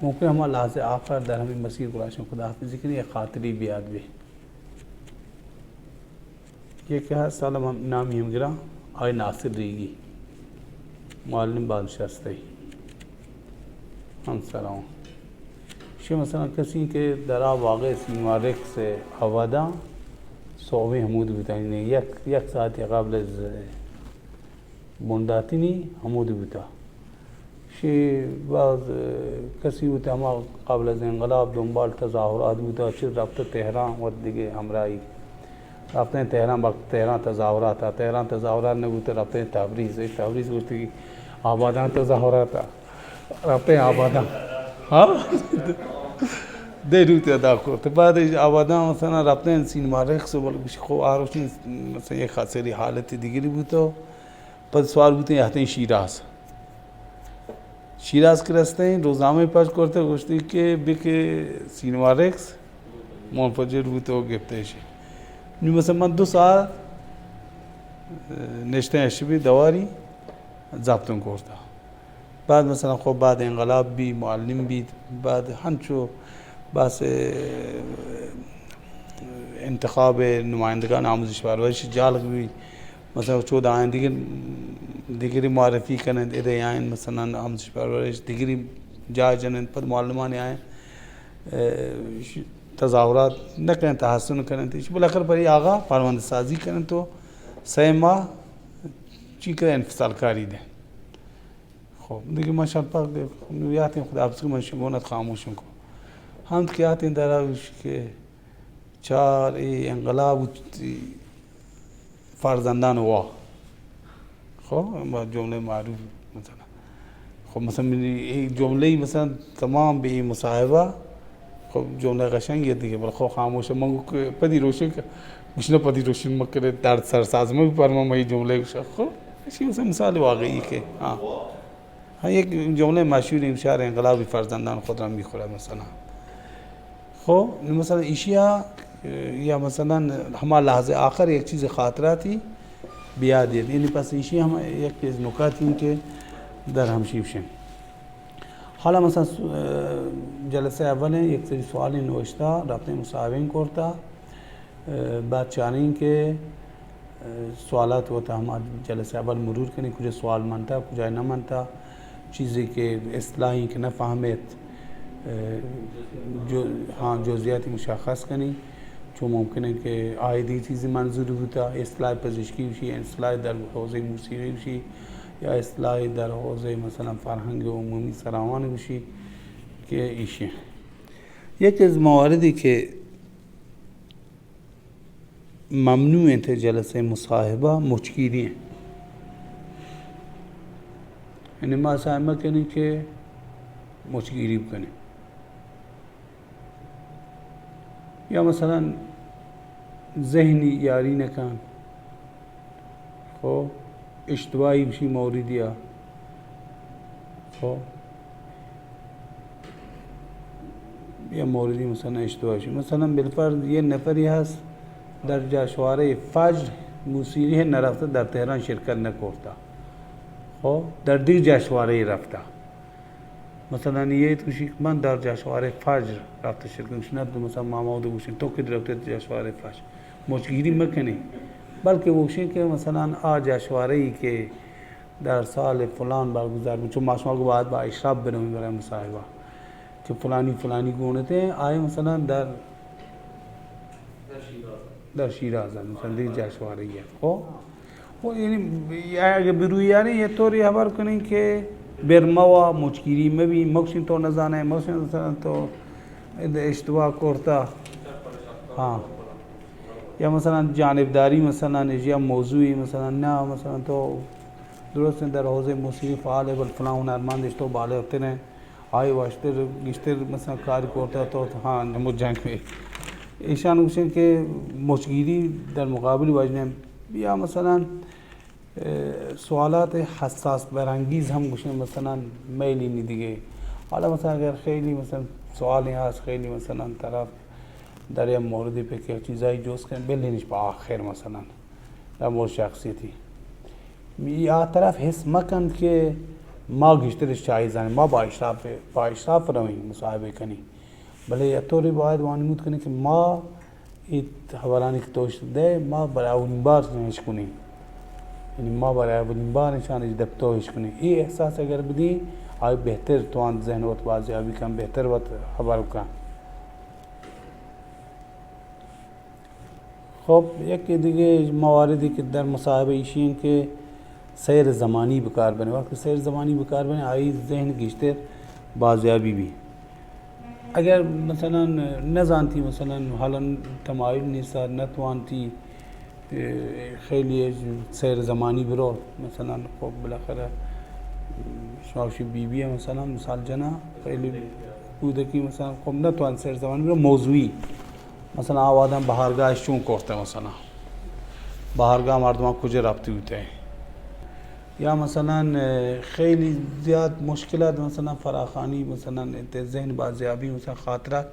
ممکن هما لحظه آخر در همین مسیر گلاشن خداحافظی کنی، یک خاطری بیاد بی. یکی هست، حالا من نامی هم گران، آقای ناصر ریگی، معلم بازنشسته‌ای، همسران. شی مثلاً کسی که در آ واقع سینما رکس آبادان، صحبی همود بوتا، یعنی یک، یک ساعتی قبل از بنداتینی همودی بوتا. شی باز، اه، کسی بوتا، هما قبل از انقلاب دنبال تظاهرات بوتا، چه رفته تهران و دیگه همراهی. رفتن تهران، با تهران تظاهرات، تهران تظاهرات نبوتا، رفتن تبریز، ای تبریز بوتی آبادان تظاهرات، رفتن آبادان. ها؟ دو روچ ادا کرت. بعد از آبادان مثلاً رفتن سینما رقص، ولی گوشی خب آ روچی مثلاً یک خاصری حالت دیگری بوتا. پد سوار بوتیں، یاتیں شیراز۔ شیراز کہ رستیں، روزنامہ پچ کرتے، گوشتی کہ بکے سینما ریکس منفجر بوت و گپتہ ایشی۔ نی مثلاً من دو ساعت، اه، نشتیں، اشبی دواری ضبطن کرتا۔ بعد مثلاً خب بعد انقلاب بی، معلم بیت، بعد ہنچو بس، اه، انتخاب نمائندگان آموزش پرورش جالک بی، مثلاً چود آیاں دیگر، دیگری معرفی کننت، ادے آئین مثلاً آموزش پرورش دیگری جا جننت، پد معلمانی آئین، اه، ش-، تظاہرات نہ کننت، تحسن کننت، ایش بالاخر پری آغا پرونده سازی کننت و سہ ماہ چی کہ انفصال کاری دیں۔ خب، دیگه من شرپک نو یاتیں خدا حافظ کہ من شگونت خاموشن کو۔ ہم کہ یاتیں درا گوش کہ چار اے انقلاب فرزندان وا۔ خب، ہما جملہ معروف مثلاً۔ خب، مثلاً منی اے جملہ مثلاً تمام بہ اے مصاحبہ، خب، جملہ قشنگی دیگه، بل خب خاموش من گو کہ پدی روشن کہ گشنہ پدی روشن مکرے درد سر ساز میں پر میں جملہ گوشا۔ خب، اسی مثلاً مثال واقعی کہ، ہاں۔ ہاں، یک جملہ مشہور، امشار انقلابی فرزندان خود را می‌خورد مثلاً۔ خب، مثلاً ایشیا، یا مثلاً ہما لحظہ آخر یک چیز خاطراتی بیاد، یعنی پس ایشی ہم یک چیز نکاتی ہیں کہ در ہمشی بشن۔ حالا مثلاً س-، جلسہ اول ہیں، یک سری سوال نوشتہ، رفتیں مصاحبہ کرتا، بعد چاریں کہ سوالات وت ہما جلسہ اول مرور کنیں، کجا سوال منتا، کجا نہ منتا، چیزے کہ اصطلاحی کہ نہ فہمیت، جو، ہاں، جزئیاتی مشخص کنیں، چو ممکن ہے کہ آئی دی چیزی منظور بوتا، اصطلاح پزشکی وشی، اصطلاح در حوزہ موسیقی وشی، یا اصطلاح در حوزہ مثلاً فرہنگ عمومی سراوان وشی کہ ایشی۔ یک از مواردی کہ ممنوع انت جلسہ مصاحبہ مچگیری ہیں۔ یعنی ما سعی مکنیں کہ مچگیری بکنیں۔ یا مثلاً ذہنی یاری نکن۔ خب، اشتباہی بشی موردی ء۔ خب، یا موردی مثلاً اشتباہ شی۔ مثلاً بالفرض یه نفری هست در جشنوارهٔ فجر موسیقی نرفته، در تهران شرکت نکرده۔ خب، در دیگه جشنواره‌ای رفته۔ مثلاً یه تو گوشی که من در جشنوارهٔ فجر رفته شرکت، گوشی نه، تو مثلاً ما ما دو گوشیم تو که رفته جشنوارهٔ فجر، مچگیری مکنی، بلکه گوشی که مثلاً آ جشنواره‌ای که در سال فلان برگزار بود، چون ما شما گو باید با اشراف برویم برای مصاحبه که فلانی فلانی گونته، آیا مثلاً در در شیراز هم، مثلاً در جشنواره‌ای. خب؟ و یعنی اگه بروی یعنی یه طوری خبر کنین که برمه و مچگیری مبی، مکشین تو نزانه، مکشین مثلاً تو اشتباه کرتا. ها. یا مثلاً جانبداری مثلاً یا موضوعی مثلاً نه، مثلاً تو درست در حوزهٔ موسیقی فعال ہے، بل فلان هنرمندش تو بالغ تر ہیں. آئی واشتر گیشتر مثلاً کار کرتا تو، ہاں، نمو جنگ میں ایشان گوشن کہ مچگیری در مقابل واجنه یا مثلاً، اه، سوالات حساس برانگیز هم گوشن مثلاً میلی نی دیگه. حالا مثلاً اگر خیلی مثلاً سوالی هست، خیلی مثلاً طرف در یه موردی په که چیزایی جست کن، بلینش په آخر مثلاً. در مورد شخصیتی. یا طرف حس مکن که ما گیشتر شاهی زانیم، ما با اشراف، با اشراف رویم، مصاحبه کنیم. بلے یا طوری باید وانمود کنیم که ما ای خبرانی که توش ده، ما برای اولین بار اشکنیم. یعنی ما برای اولین بار انسان دپتو اشکنیم. ای احساس اگر بدی، آئی بهتر توان ذهن وت بازیابی کن، بهتر وت خبر کن. خب، یکے دگہ مواردے کہ در مصاحبہ ایشی انت کہ سیر زمانی بکار بنے۔ وقتی سیر زمانی بکار بنے، آئی ذہن گیشتر بازیابی بی۔ اگر مثلاً نزانتی، مثلاً حالاً تمایل نیستا، نتوانتی، اے، خیلی سیر زمانی برو، مثلاً خب بالاخرہ شما وشی بی بی مثلاً مثال جنا، خیلی کودکی مثلاً خب نتوان سیر زمانی برو، موضوعی مثلاً آ وہداں بہارگاہ چون کرتہ، مثلاً بہارگاہ مردماں کجا رپتی بوتہ، یا مثلاً، اه، خیلی زیاد مشکلات، مثلاً فراخانی، مثلاً تے ذہن بازیابی، مثلاً خاطرات،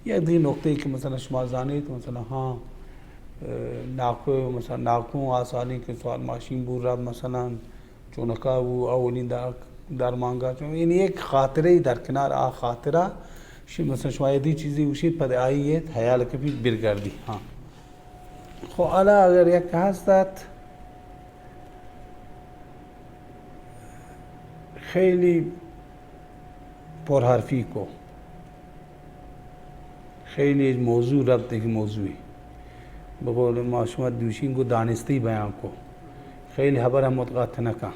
یا دی نقطے کہ مثلاً شما زانیت، مثلاً ہاں، اه، ناکو، مثلاً ناکو آ سالیں کہ سوار ماشین بو رب، مثلاً چونکا بو، اولی دا-، درمانگا چون، یعنی ایک خاطرے در کنار آ خاطرہ، شی مثلاً شما یدی چیزی گوشی، پد آئی ایت، حیال کپی برگردی۔ ہاں۔ خو حالا اگر یک ہست ات، خیلی پرحرفی کو، خیلی موضوع ربط یک موضوعی، بقول ما شما دوشین کو دانستی بیان کو، خیلی حبر ہم متقاطع نکن۔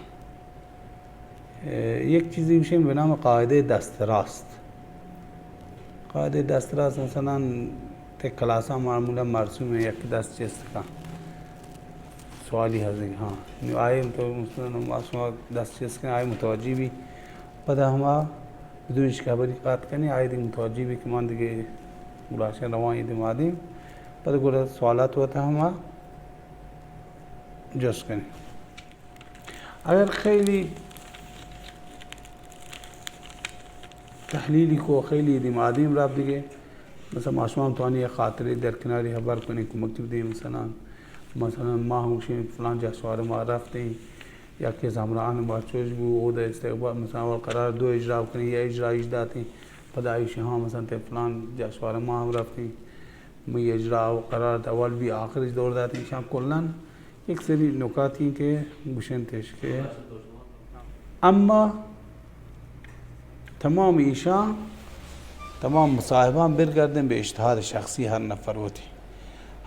اه، یک چیزی گوشیں بہ نام قاعدہ دست راست۔ قاعدہ دست راست مثلاً تے کلاساں معمولاً مرسوم ہے، یک دست چست کن۔ سوالی ہزیں، ہاں۔ نو آئے تو مثلاً ما شما دست چست کن، آئے متوجہ بی۔ پدا ہما بدون اش خبری قات کنی، آئے دیگہ متوجہ بی کہ من دیگہ گلاشیں روان یہ دمادیں۔ پدا گڑا سوالات ہوتا ہما جست کنی۔ اگر خیلی تحلیلی کو، خیلی دیم آدیم راب دیگه، مثلاً ما شما توانی یک خاطرے در کناری حبر کنیں، کمکی بدیں، مثلاً، مثلاً ما ہم گوشیں فلان جا سوار ما رفتیں، یا کہ زمران ما چوش بو، او دا استقبال، مثلاً اول قرار دو اجرا کنیں، یا اجرا ایش داتیں، پدا ایش ہاں، مثلاً تے فلان جا سوار ما ہم رفتیں، می اجرا و قرار اول بی آخرش دور داتیں، ایشاں کلاً یک سری نکاتی کہ گوشنتش کہ اما تمام ایشاں، تمام مصاحباں برگردیں بہ اجتہاد شخصی ہر نفر وتی۔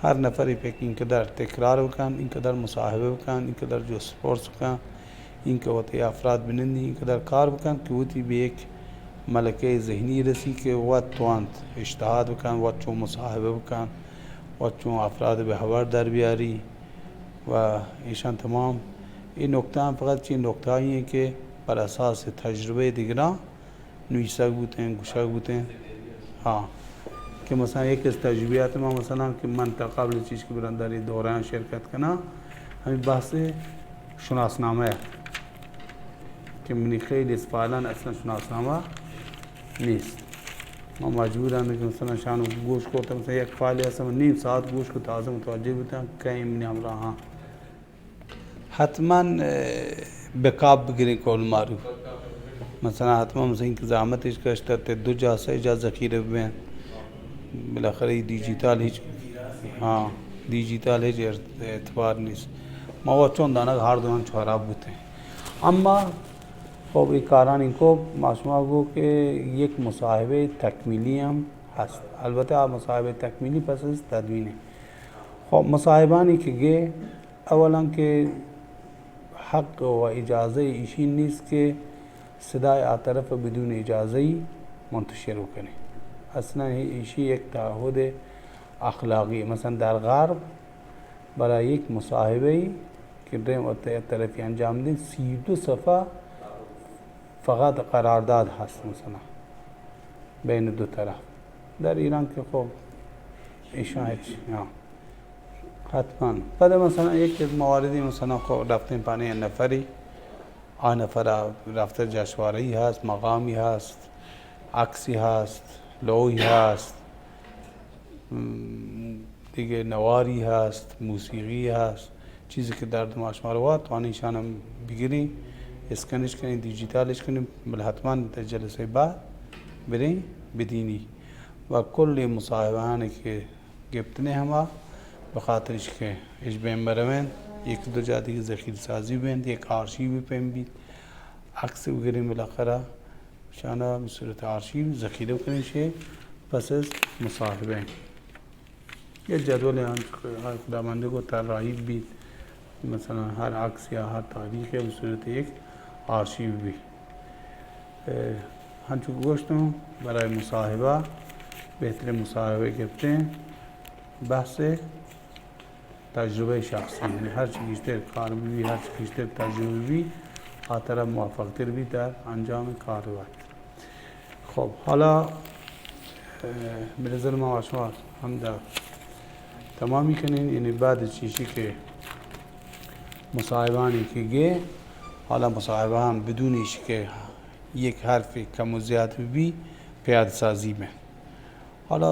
ہر نفری پہ انقدر تکرار بکن، انقدر مصاحبہ بکن، انقدر جست پرس بکن، انکہ وتی افراد بنندی، انقدر کار بکن کہ وتی بہ یک ملکہ ذہنی رسی کہ وت توانت اجتہاد بکن، وت چون مصاحبہ بکن، وت چون افراد بہ حبر در بیاری۔ و ایشان تمام اے نکتہ ہم فقط چی نکتہ ہی ہیں کہ بر اساس تجربہ دگراں نویسگ بوتیں، گوشگ بوتیں۔ ہاں۔ کہ مثلاً یک از تجربیات ما مثلاً کہ من تا قبل چیز کہ برنداری دوران شرکت کناں، ہمیں بحث شناسنامہ ہے کہ منی خیلی از فعلاً اصلاً شناسنامہ نیست۔ ما مجبور ہم کہ مثلاً شان گوش کو، تو مثلاً یک فعلی اصلاً نیم ساعت گوش کو، تازہ متوجہ بوتاں کہیں منی ہمراہ ہاں۔ حتماً، اه، بیک اپ بگریں قول معروف۔ مثلاً حتماً مثلاً اینکہ زحمت اش کشت تے دو جا سہ جا ذخیرہ ببین۔ بالاخرہ ای ڈیجیٹل ہچ، ہاں، ڈیجیٹل ہچ ارت-، اعتبار نیست۔ ما و چون دانگ ہر دوان چو حراب بوتیں۔ اما خب ای کارانی کو ما شما گو کہ یک مصاحبہ تکمیلی ہم ہست۔ البتہ آ مصاحبہ تکمیلی پس از تدوین ہے۔ خب مصاحبانی کہ گے اولاً کہ حق و اجازہ ایشی نیست کہ صدای آ طرف بدون اجازہ ای منتشر بکنی۔ اصلاً ایشی یک تعہد اخلاقی، مثلاً در غرب برای یک مصاحبہ ای کہ ڈیم و ت-، طرفی انجام دیں، سی و دو صفحہ فقط قرارداد ہست مثلاً بین دو طرف۔ در ایران کہ خب ایشان ہچ، ہاں۔ حتماً۔ پدا مثلاً یک مواردی مثلاً خب رفتیں پانے نفری، آ نفر رفتہ جشنوارہی ہست، مقامی ہست، عکسی ہست، لوحی ہست، م، دیگہ نواری ہست، موسیقی ہست، چیزی کہ درد ما شما رو توانی ایشان ہم بگریں، اسکنش کنیں، ڈیجیٹالش کنیں، بل حتماً تا جلسہ بعد بریں بدینی۔ و کل مصاحبہانی کہ گپتنے ہما، بخاطر اش کہ اش بین مروین، یک دو جا دیگہ ذخیرہ سازی بین، یک آرشیو پیم بیت، عکس بگریں، بالاخرہ شانا بہ صورت آرشیو ذخیرہ کنیں شے پس از مصاحبہ۔ یک جدول ہم خداوندی کو طراحی بیت، مثلاً ہر عکس یا ہر تاریخ بہ صورت یک آرشیو بیت۔ اه، ہنچو کہ گوشتوں، برای مصاحبہ بہترین مصاحبہ گپتیں بحث تجربہ شخصی، یعنی ہر چی گیشتر کار بی، ہر چی گیشتر تجربہ بی، آ طرف موفق تر بی در انجام کار وت۔ خب، حالا، اه، بہ نظر ما شما ہمدا تمامی کنیں، یعنی بعد چیشی کہ مصاحبانی کہ گے، حالا مصاحبہ ہم بدون ایش کہ یک حرف کم و زیاد بہ بی، پیاد سازی بہ۔ حالا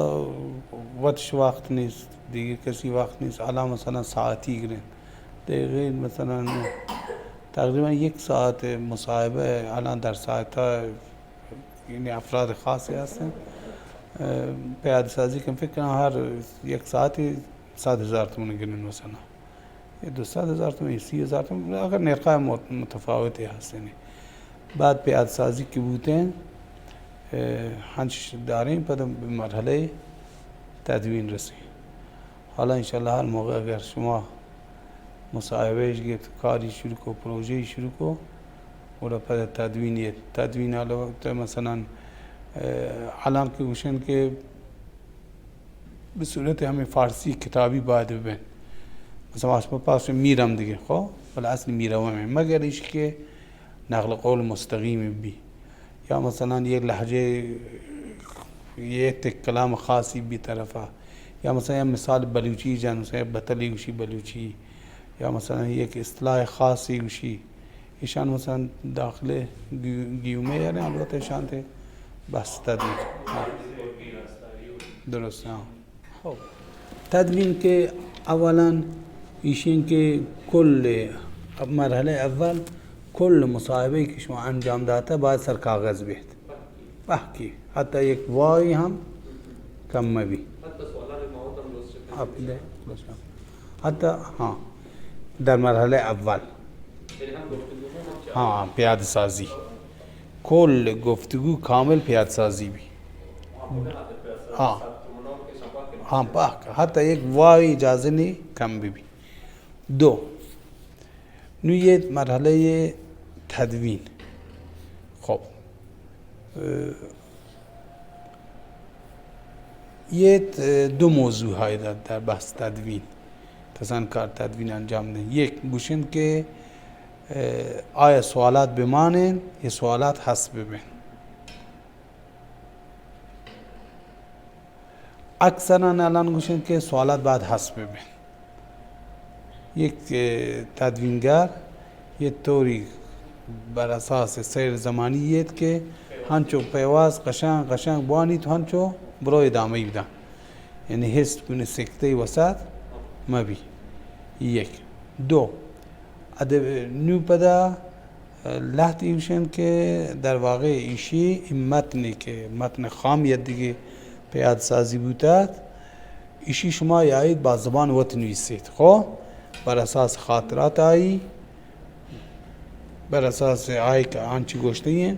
وتش وقت نیست، دیگہ کسی وقت نیست، حالا مثلاً ساعتی گرین، دقیقہ مثلاً تقریباً یک ساعت مصاحبہ، حالا در ساعتا یعنی افراد خاصی ہستن، اه، پیاد سازی کن، فکر کنم ہر یک ساعتی صد ہزار تومن گرین مثلاً۔ اے دو سد ہزار تومن، اے سی ہزار تومن، اگر نرخ مت-، متفاوت ہستیں۔ بعد پیاد سازی کہ بوتیں، اه، ہنچ داریں، پد مرحلہ تدوین رسیں۔ حالا انشاءاللہ ہر موقع اگر شما مصاحبہ اش گپت، کاری شروع کو، پروژہ شروع کو، گڑا پد تدوین یت۔ تدوین حالا وقت مثلاً، اه، الان کہ گوشن کہ بہ صورت ہمے فارسی کتابی باید ببین۔ مثلاً آسپا پاس میر ہم دگہ، خو، بلے اصل میر ہم ہمیں۔ مگر ایش کہ نقل قول مستقیم بی۔ یا مثلاً یہ لہجہ، یہ تک کلام خاصی بی طرفا۔ یا مثلاً یا مثال بلوچی جان، مثلاً بتلی گوشی بلوچی۔ یا مثلاً یک اصطلاح خاصی گوشی۔ ایشان مثلاً داخل گیو-، گیومے یعنی البتہ ایشان تے بس تدوین۔ ہاں۔ درست، ہاں۔ خب۔ تدوین کہ اولاً ایشین کہ کل مرحلہ اول کل مصاحبہ کہ شما انجام داتا باید سر کاغذ بیت۔ پہکی۔ حتی یک واوی ہم کم مبی۔ آپ دے، بس۔ حتی، ہاں، در مرحلہ اول۔ ہاں، پیاد سازی۔ کل گفتگو کامل پیاد سازی بی۔ ہاں۔ ہاں، پہک۔ حتی یک واوی اجازہ نی کم بی بی۔ دو۔ نو یہ مرحلہ یہ تدوین۔ خب۔ اه، یہ ت-، دو موضوع ہے در، در بحث تدوین۔ کسان کار تدوین انجام دیں۔ یک گوشن کہ، اه، آیا سوالات بمانیں یا سوالات حذف ببین۔ اکثراً الان گوشن کہ سوالات باید حذف ببین۔ یک، اه، تدوینگر یہ طوری بر اساس سیر زمانی یت کہ ہنچو پیواز قشنگ قشنگ بوانی تو ہنچو برو ادامہ بدن۔ یعنی حس کنی سکتے وسط مبی۔ یک۔ دو۔ ادب نو پدا لہتی گوشن کہ در واقع ایشی متنی کہ متن خام یا دیگه پیاد سازی بوتات، ایشی شما یایید با زبان وت نویسید۔ خو بر اساس خاطرات آئی، بر اساس آئی کہ آنچی گوشتگی ہیں،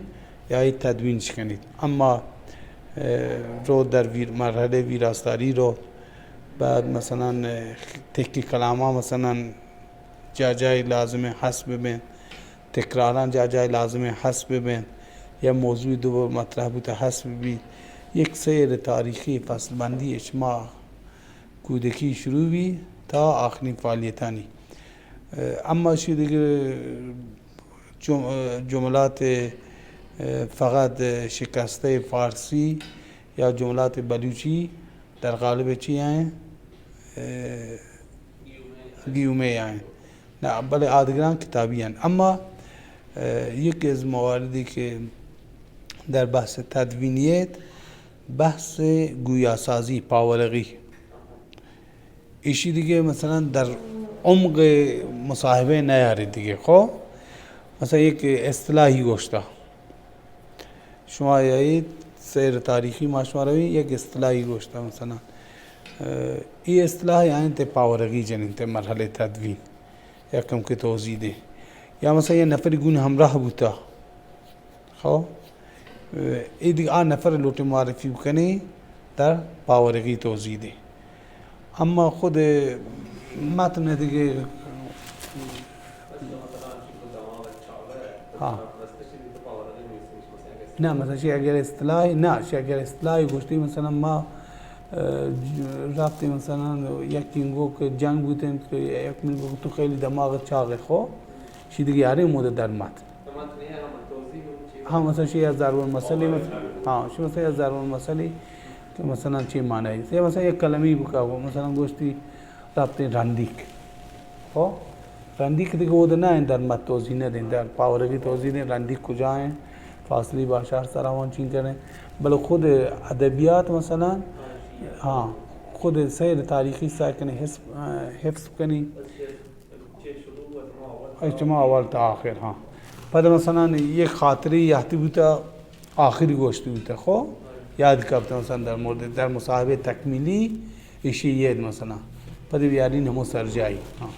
یایید تدوین چکنید۔ اما، اه، رو در ویر-، مرحلہ ویراستاری رو، بعد مثلاً، اه، تکی کلاما مثلاً جا جای لازم حذف ببین۔ تکراراں جا جای لازمیں حذف ببین یا موضوع دو بر مطرح بوتہ حذف ببیت۔ یک سیر تاریخی فصل بندی اچ ما کودکی شروع بی تا آخرین فعالیتانی۔ اه، اما اشی دگہ جم-، جملات، اه، فقط شکستہ فارسی یا جملات بلوچی در قالب چی ہیں؟ اه، گیومے آئیں۔ نہ، بلے آدگراں کتابی ہیں۔ اما، اه، یک از مواردی کہ در بحث تدوینیت، بحث گویاسازی، پاورغی۔ ایشی دیگه مثلاً در عمق مصاحبه نیاری دیگه۔ خو مثلاً یک اصطلاحی گوشتا۔ شما یایید سیر تاریخی ما شما روی یک اصطلاحی گوشتا مثلاً، اه، ای اصطلاح یعنی تے پاورغی جنین تے مرحلہ تدوین یا کم کے توضیح دے۔ یا مثلاً یہ نفر گون ہمراہ بوتا۔ خو، اه، ای دیگه آ نفر لوٹے معرفی بکنی در پاورغی توضیح دے۔ اما خود متن دیگه ہاں۔ نہ، مثلاً شی اگر اصطلاحی، نہ، شی اگر اصطلاحی گوشتی، مثلاً ما، اه، ج-، رفتی، مثلاً یکی گو کہ جنگ بوتن، تو یک من گو تو خیلی دماغ چاغ خو، شی دیگه یاری مود در متن۔ ہاں، مثلاً شی از ضرب المثلی، مثلاً، ہاں، شی مثلاً از ضرب المثلی کہ مثلاً چی معنی؟ یا مثلاً یک کلمی بکا گو، مثلاً گوشتی رفتی رندیک۔ خو؟ رندی کہ دگہ اود نہ انت، در مت توضیح نہ دیں، در پاورگی توضیح دیں، رندی کجا ہیں، فاصلی باشار سرا وان چین کریں، بلے خود ادبیات مثلاً، ہاں، خود سیر تاریخی سا کنی، حفظ، حفظ کنی۔ اجتماع اول تا آخر، ہاں۔ پد مثلاً یک خاطری یاتی بوتا، آخری گوشت بوتا، خو یاد کپتا مثلاً در مورد، در مصاحبہ تکمیلی ایشی یاد مثلاً۔ پد بیارین ہمو سرجائی، ہاں۔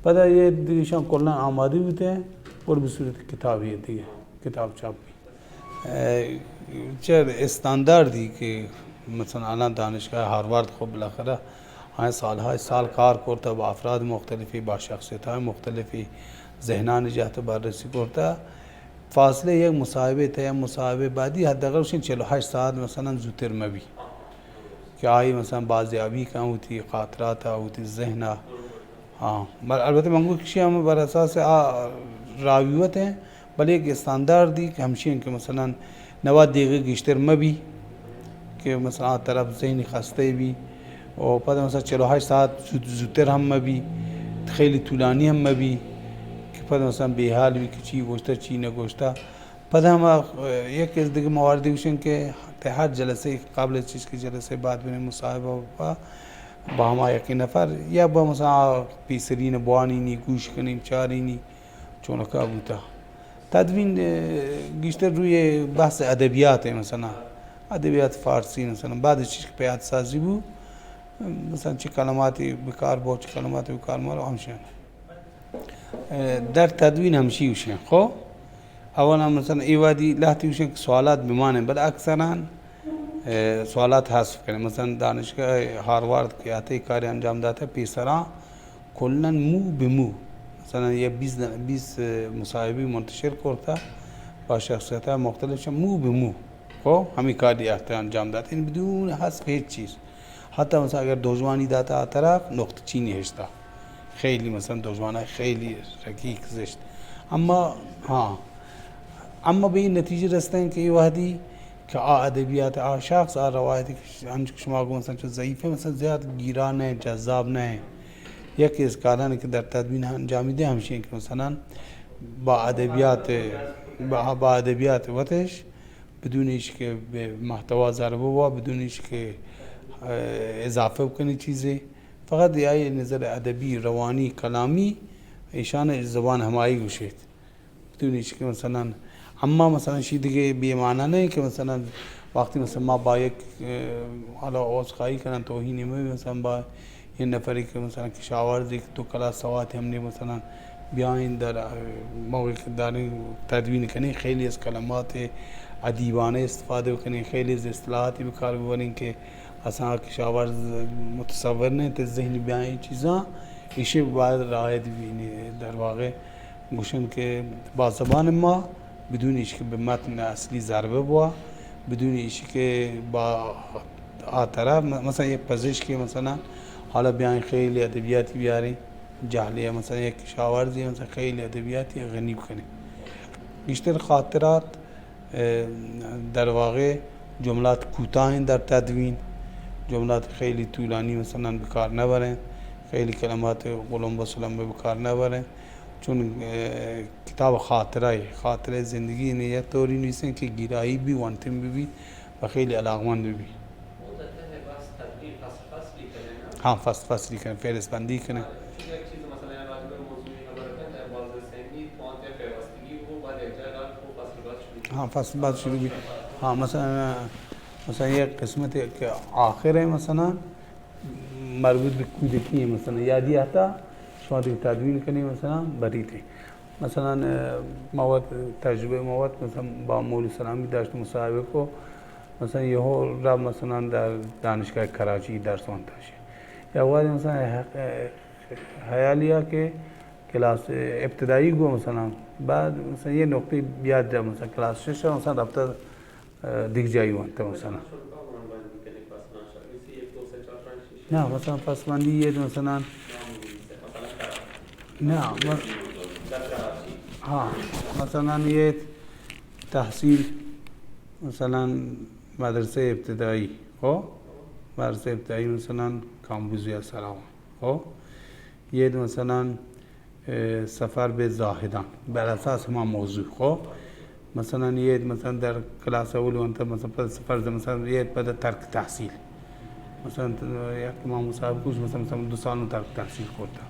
پدا یہ دیگه شان کلاً آماده بوتا، اور به صورت کتابی دیگه، کتاب چاپ بی۔ اے، چہ استانداردی کہ مثلاً الان دانشگاہ ہاروارد خو بالاخرہ آئیں سالهای سال کار کرتا، با افراد مختلفی، با شخصیت‌های مختلفی، ذہنانی جہت بررسی کرتا، فاصلہ یک مصاحبہ تا یک مصاحبہ بعدی حداقل چہل و ہشت ساعت مثلاً زوتر مبی کہ آئی مثلاً بازیابی کن وتی خاطرات، وتی ذہن۔ ہاں، بل-، البتہ من گوشی ہم بر اساس آ راوی وت ہیں، بلے یک استانداردی کہ ہمشی ہیں کہ مثلاً نوا دیگہ گیشتر مبی کہ مثلاً آ طرف ذہنی خستہ بی و پد مثلاً چہل و ہشت ساعت زود-، زودتر ہم مبی، خیلی طولانی ہم مبی کہ پد مثلاً بے حال بی کہ چی گوشتہ، چی نہ گوشتہ۔ پدا ہما، اه، یک از دگہ مواردی گوشن کہ تہ ہر جلسہ قبل از چیز کہ جلسہ بعد بنیں مصاحبہ با، با ہما یکی نفر یا با مثلاً آ پیسرین بوانینی، گوش کنی، چارینی، چونکا بوتا۔ تدوین، اه، گیشتر روی بحث ادبیات ہے، مثلاً ادبیات فارسی، مثلاً بعد از چیز کہ پیاد سازی بو، مثلاً چی کلماتی بکار بو، چی کلماتی بکار مارو، ہمشن۔ اه، در تدوین ہمشی گوشیں۔ خو، اولا مثلاً اے وادی لہتی گوشیں کہ سوالات بمانیں، بل اکثراً، اه، سوالات حذف کنیں۔ مثلاً دانشگاہ ہاروارد کہ آتے کاری انجام داتا پیسرا کلاً مو بہ مو، مثلاً یہ بیست، بیست مصاحبی منتشر کرتا با شخصیت مختلف چہ مو بہ مو۔ خو، ہمیں کاری آتے انجام داتا، یعنی بدون حذف ہیچ چیز۔ حتی مثلاً اگر دوجوانی داتا آ طرف نقطہ چینی ہشتا، خیلی مثلاً دوجوانا خیلی رقیق زشت۔ اما، ہاں، اما بہ یہ نتیجہ رستن کہ یہ وحدی کہ آ ادبیات، آ شخص، آ روایت کہ ہنچ کہ شما گو مثلاً چو ضعیف ہے، مثلاً زیاد گیرا نہ ہے، جذاب نہ ہے۔ یک از کاران کہ در تدوین انجامی دے ہمشی ہیں کہ مثلاً با ادبیات، با، با ادبیات وتش بدون ایش کہ بہ محتوا ضربہ بوا، بدون ایش کہ، اه، اضافہ بکنی چیزے۔ فقط یہ آئی نظر ادبی، روانی، کلامی، ایشان زبان ہمائی گوشیت۔ بدون ایش کہ مثلاً، اما مثلاً شی دیگہ بے معنی نہیں کہ مثلاً وقتی مثلاً ما با یک، اه، حالا عذرخواہی کنن توہین میں مثلاً با یہ نفری کہ مثلاً کشاورزی کہ دو کلاس سوات ہم نے مثلاً بیائیں در، اه، موقع داریں تدوین کنیں، خیلی از کلمات ادیبانہ استفادہ کنیں، خیلی از اصطلاحاتی بکار ببریں کہ اصلاً کشاورز متصور نہیں تے ذہن بیائیں چیزاں، ایشی باید رعایت بینی۔ در واقع گوشن کہ با زبان ما بدون ایش کہ بہ متن اصلی ضربہ بوا، بدون ایش کہ با آ طرف م-، مثلاً یک پزشکی مثلاً حالا بیائیں خیلی ادبیاتی بیاریں، جہلی مثلاً یک کشاورزی مثلاً خیلی ادبیاتی غنی بکنیں۔ گیشتر خاطرات، اه، در واقع جملات کوتاہیں در تدوین، جملات خیلی طولانی مثلاً بکار نبریں، خیلی کلمات قلمبہ سلمبہ بکار نبریں۔ چون، اه، کتاب خاطرہ ہے، خاطرہ زندگی نے یا طوری نویسیں کہ گیرائی بھی وانتم بھی، بھی و خیلی علاقمند بھی۔ ہاں، فصل فصلی کنیں، فہرست بندی کنیں۔ ہاں، فصل بعد شروع بھی۔ ہاں، مثلاً، مثلاً یک قسمت کہ آخر ہے، مثلاً مربوط بہ کودکی ہیں، مثلاً یادی آتا شما دیگہ تدوین کنی، مثلاً بریتے۔ مثلاً، اه، مواد، تجربہ مواد، مثلاً با مولوی سلامی داشت مصاحبہ کو، مثلاً یہو را مثلاً در دانشگاہ کراچی درس وانتا شے۔ یا وہدے مثلاً ح-، اه، حیالیا کہ کلاس ابتدائی گو مثلاً، بعد مثلاً یہ نقطے بیاد جا مثلاً کلاس شش مثلاً رفتہ اه، دیگ جائی وانتہ مثلاً۔ نہ، مثلاً پسماندی یہ مثلاً، نہ، م-، ہاں، مثلاً یہ تحصیل، مثلاً مدرسہ ابتدائی، ہو؟ مدرسہ ابتدائی مثلاً کامبوزیا سراوان، ہو؟ یہ مثلاً اه، سفر به زاهدان، بر اساس هما موضوع. خب، مثلاً یه، مثلاً در کلاس اول وانتا، مثلاً پد سفر، مثلاً یه پد ترک تحصیل، مثلاً یک امام صاحب کش، مثلاً، مثلاً دو سال ترک تحصیل کرتا.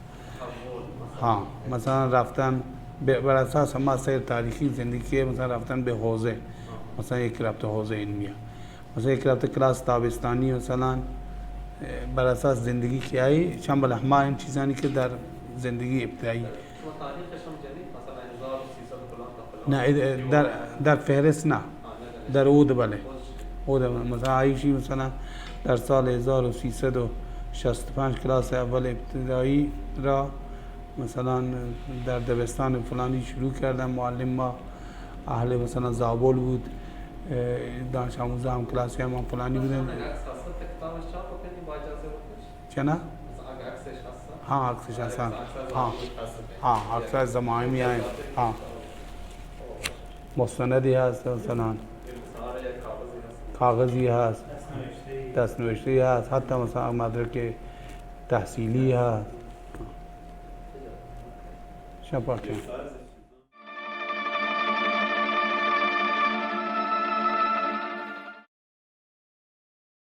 ها، مثلاً رفتن به، بر اساس هما سیر تاریخی زندگی که، مثلاً رفتن به حوزه، مثلاً یک رفت حوزه علمیه، مثلاً یک رفت کلاس تابستانی، مثلاً، اه، بر اساس زندگی که آئی، چند بله هما این چیزانی که در زندگی ابتدایی. شما تاریخش هم جنید؟ مثلاً هزار و سیصد فلان تا فلان؟ نه، اه، در، در فهرست نه. در اود بله. اود مثلاً آیشی مثلاً در سال هزار و سیصد و شصت و پنج کلاس اول ابتدایی را مثلاً در دبستان فلانی شروع کردم، معلم ما اهل مثلاً زابل بود، اه، دانش آموز هم کلاسی هم فلانی بودن. مثلاً عکس هست، کتابش چاپ کنی با اجازه وقتش؟ چنا؟ مثلاً اگه عکسش هست؟ ها، عکسش هست. ها. ها، عکس از زمایمی هست. ها. مستندی هست مثلاً. کاغذی هست، دست‌نوشته‌ای هست، حتی مثلاً مدرک تحصیلی هست. شما پاکن.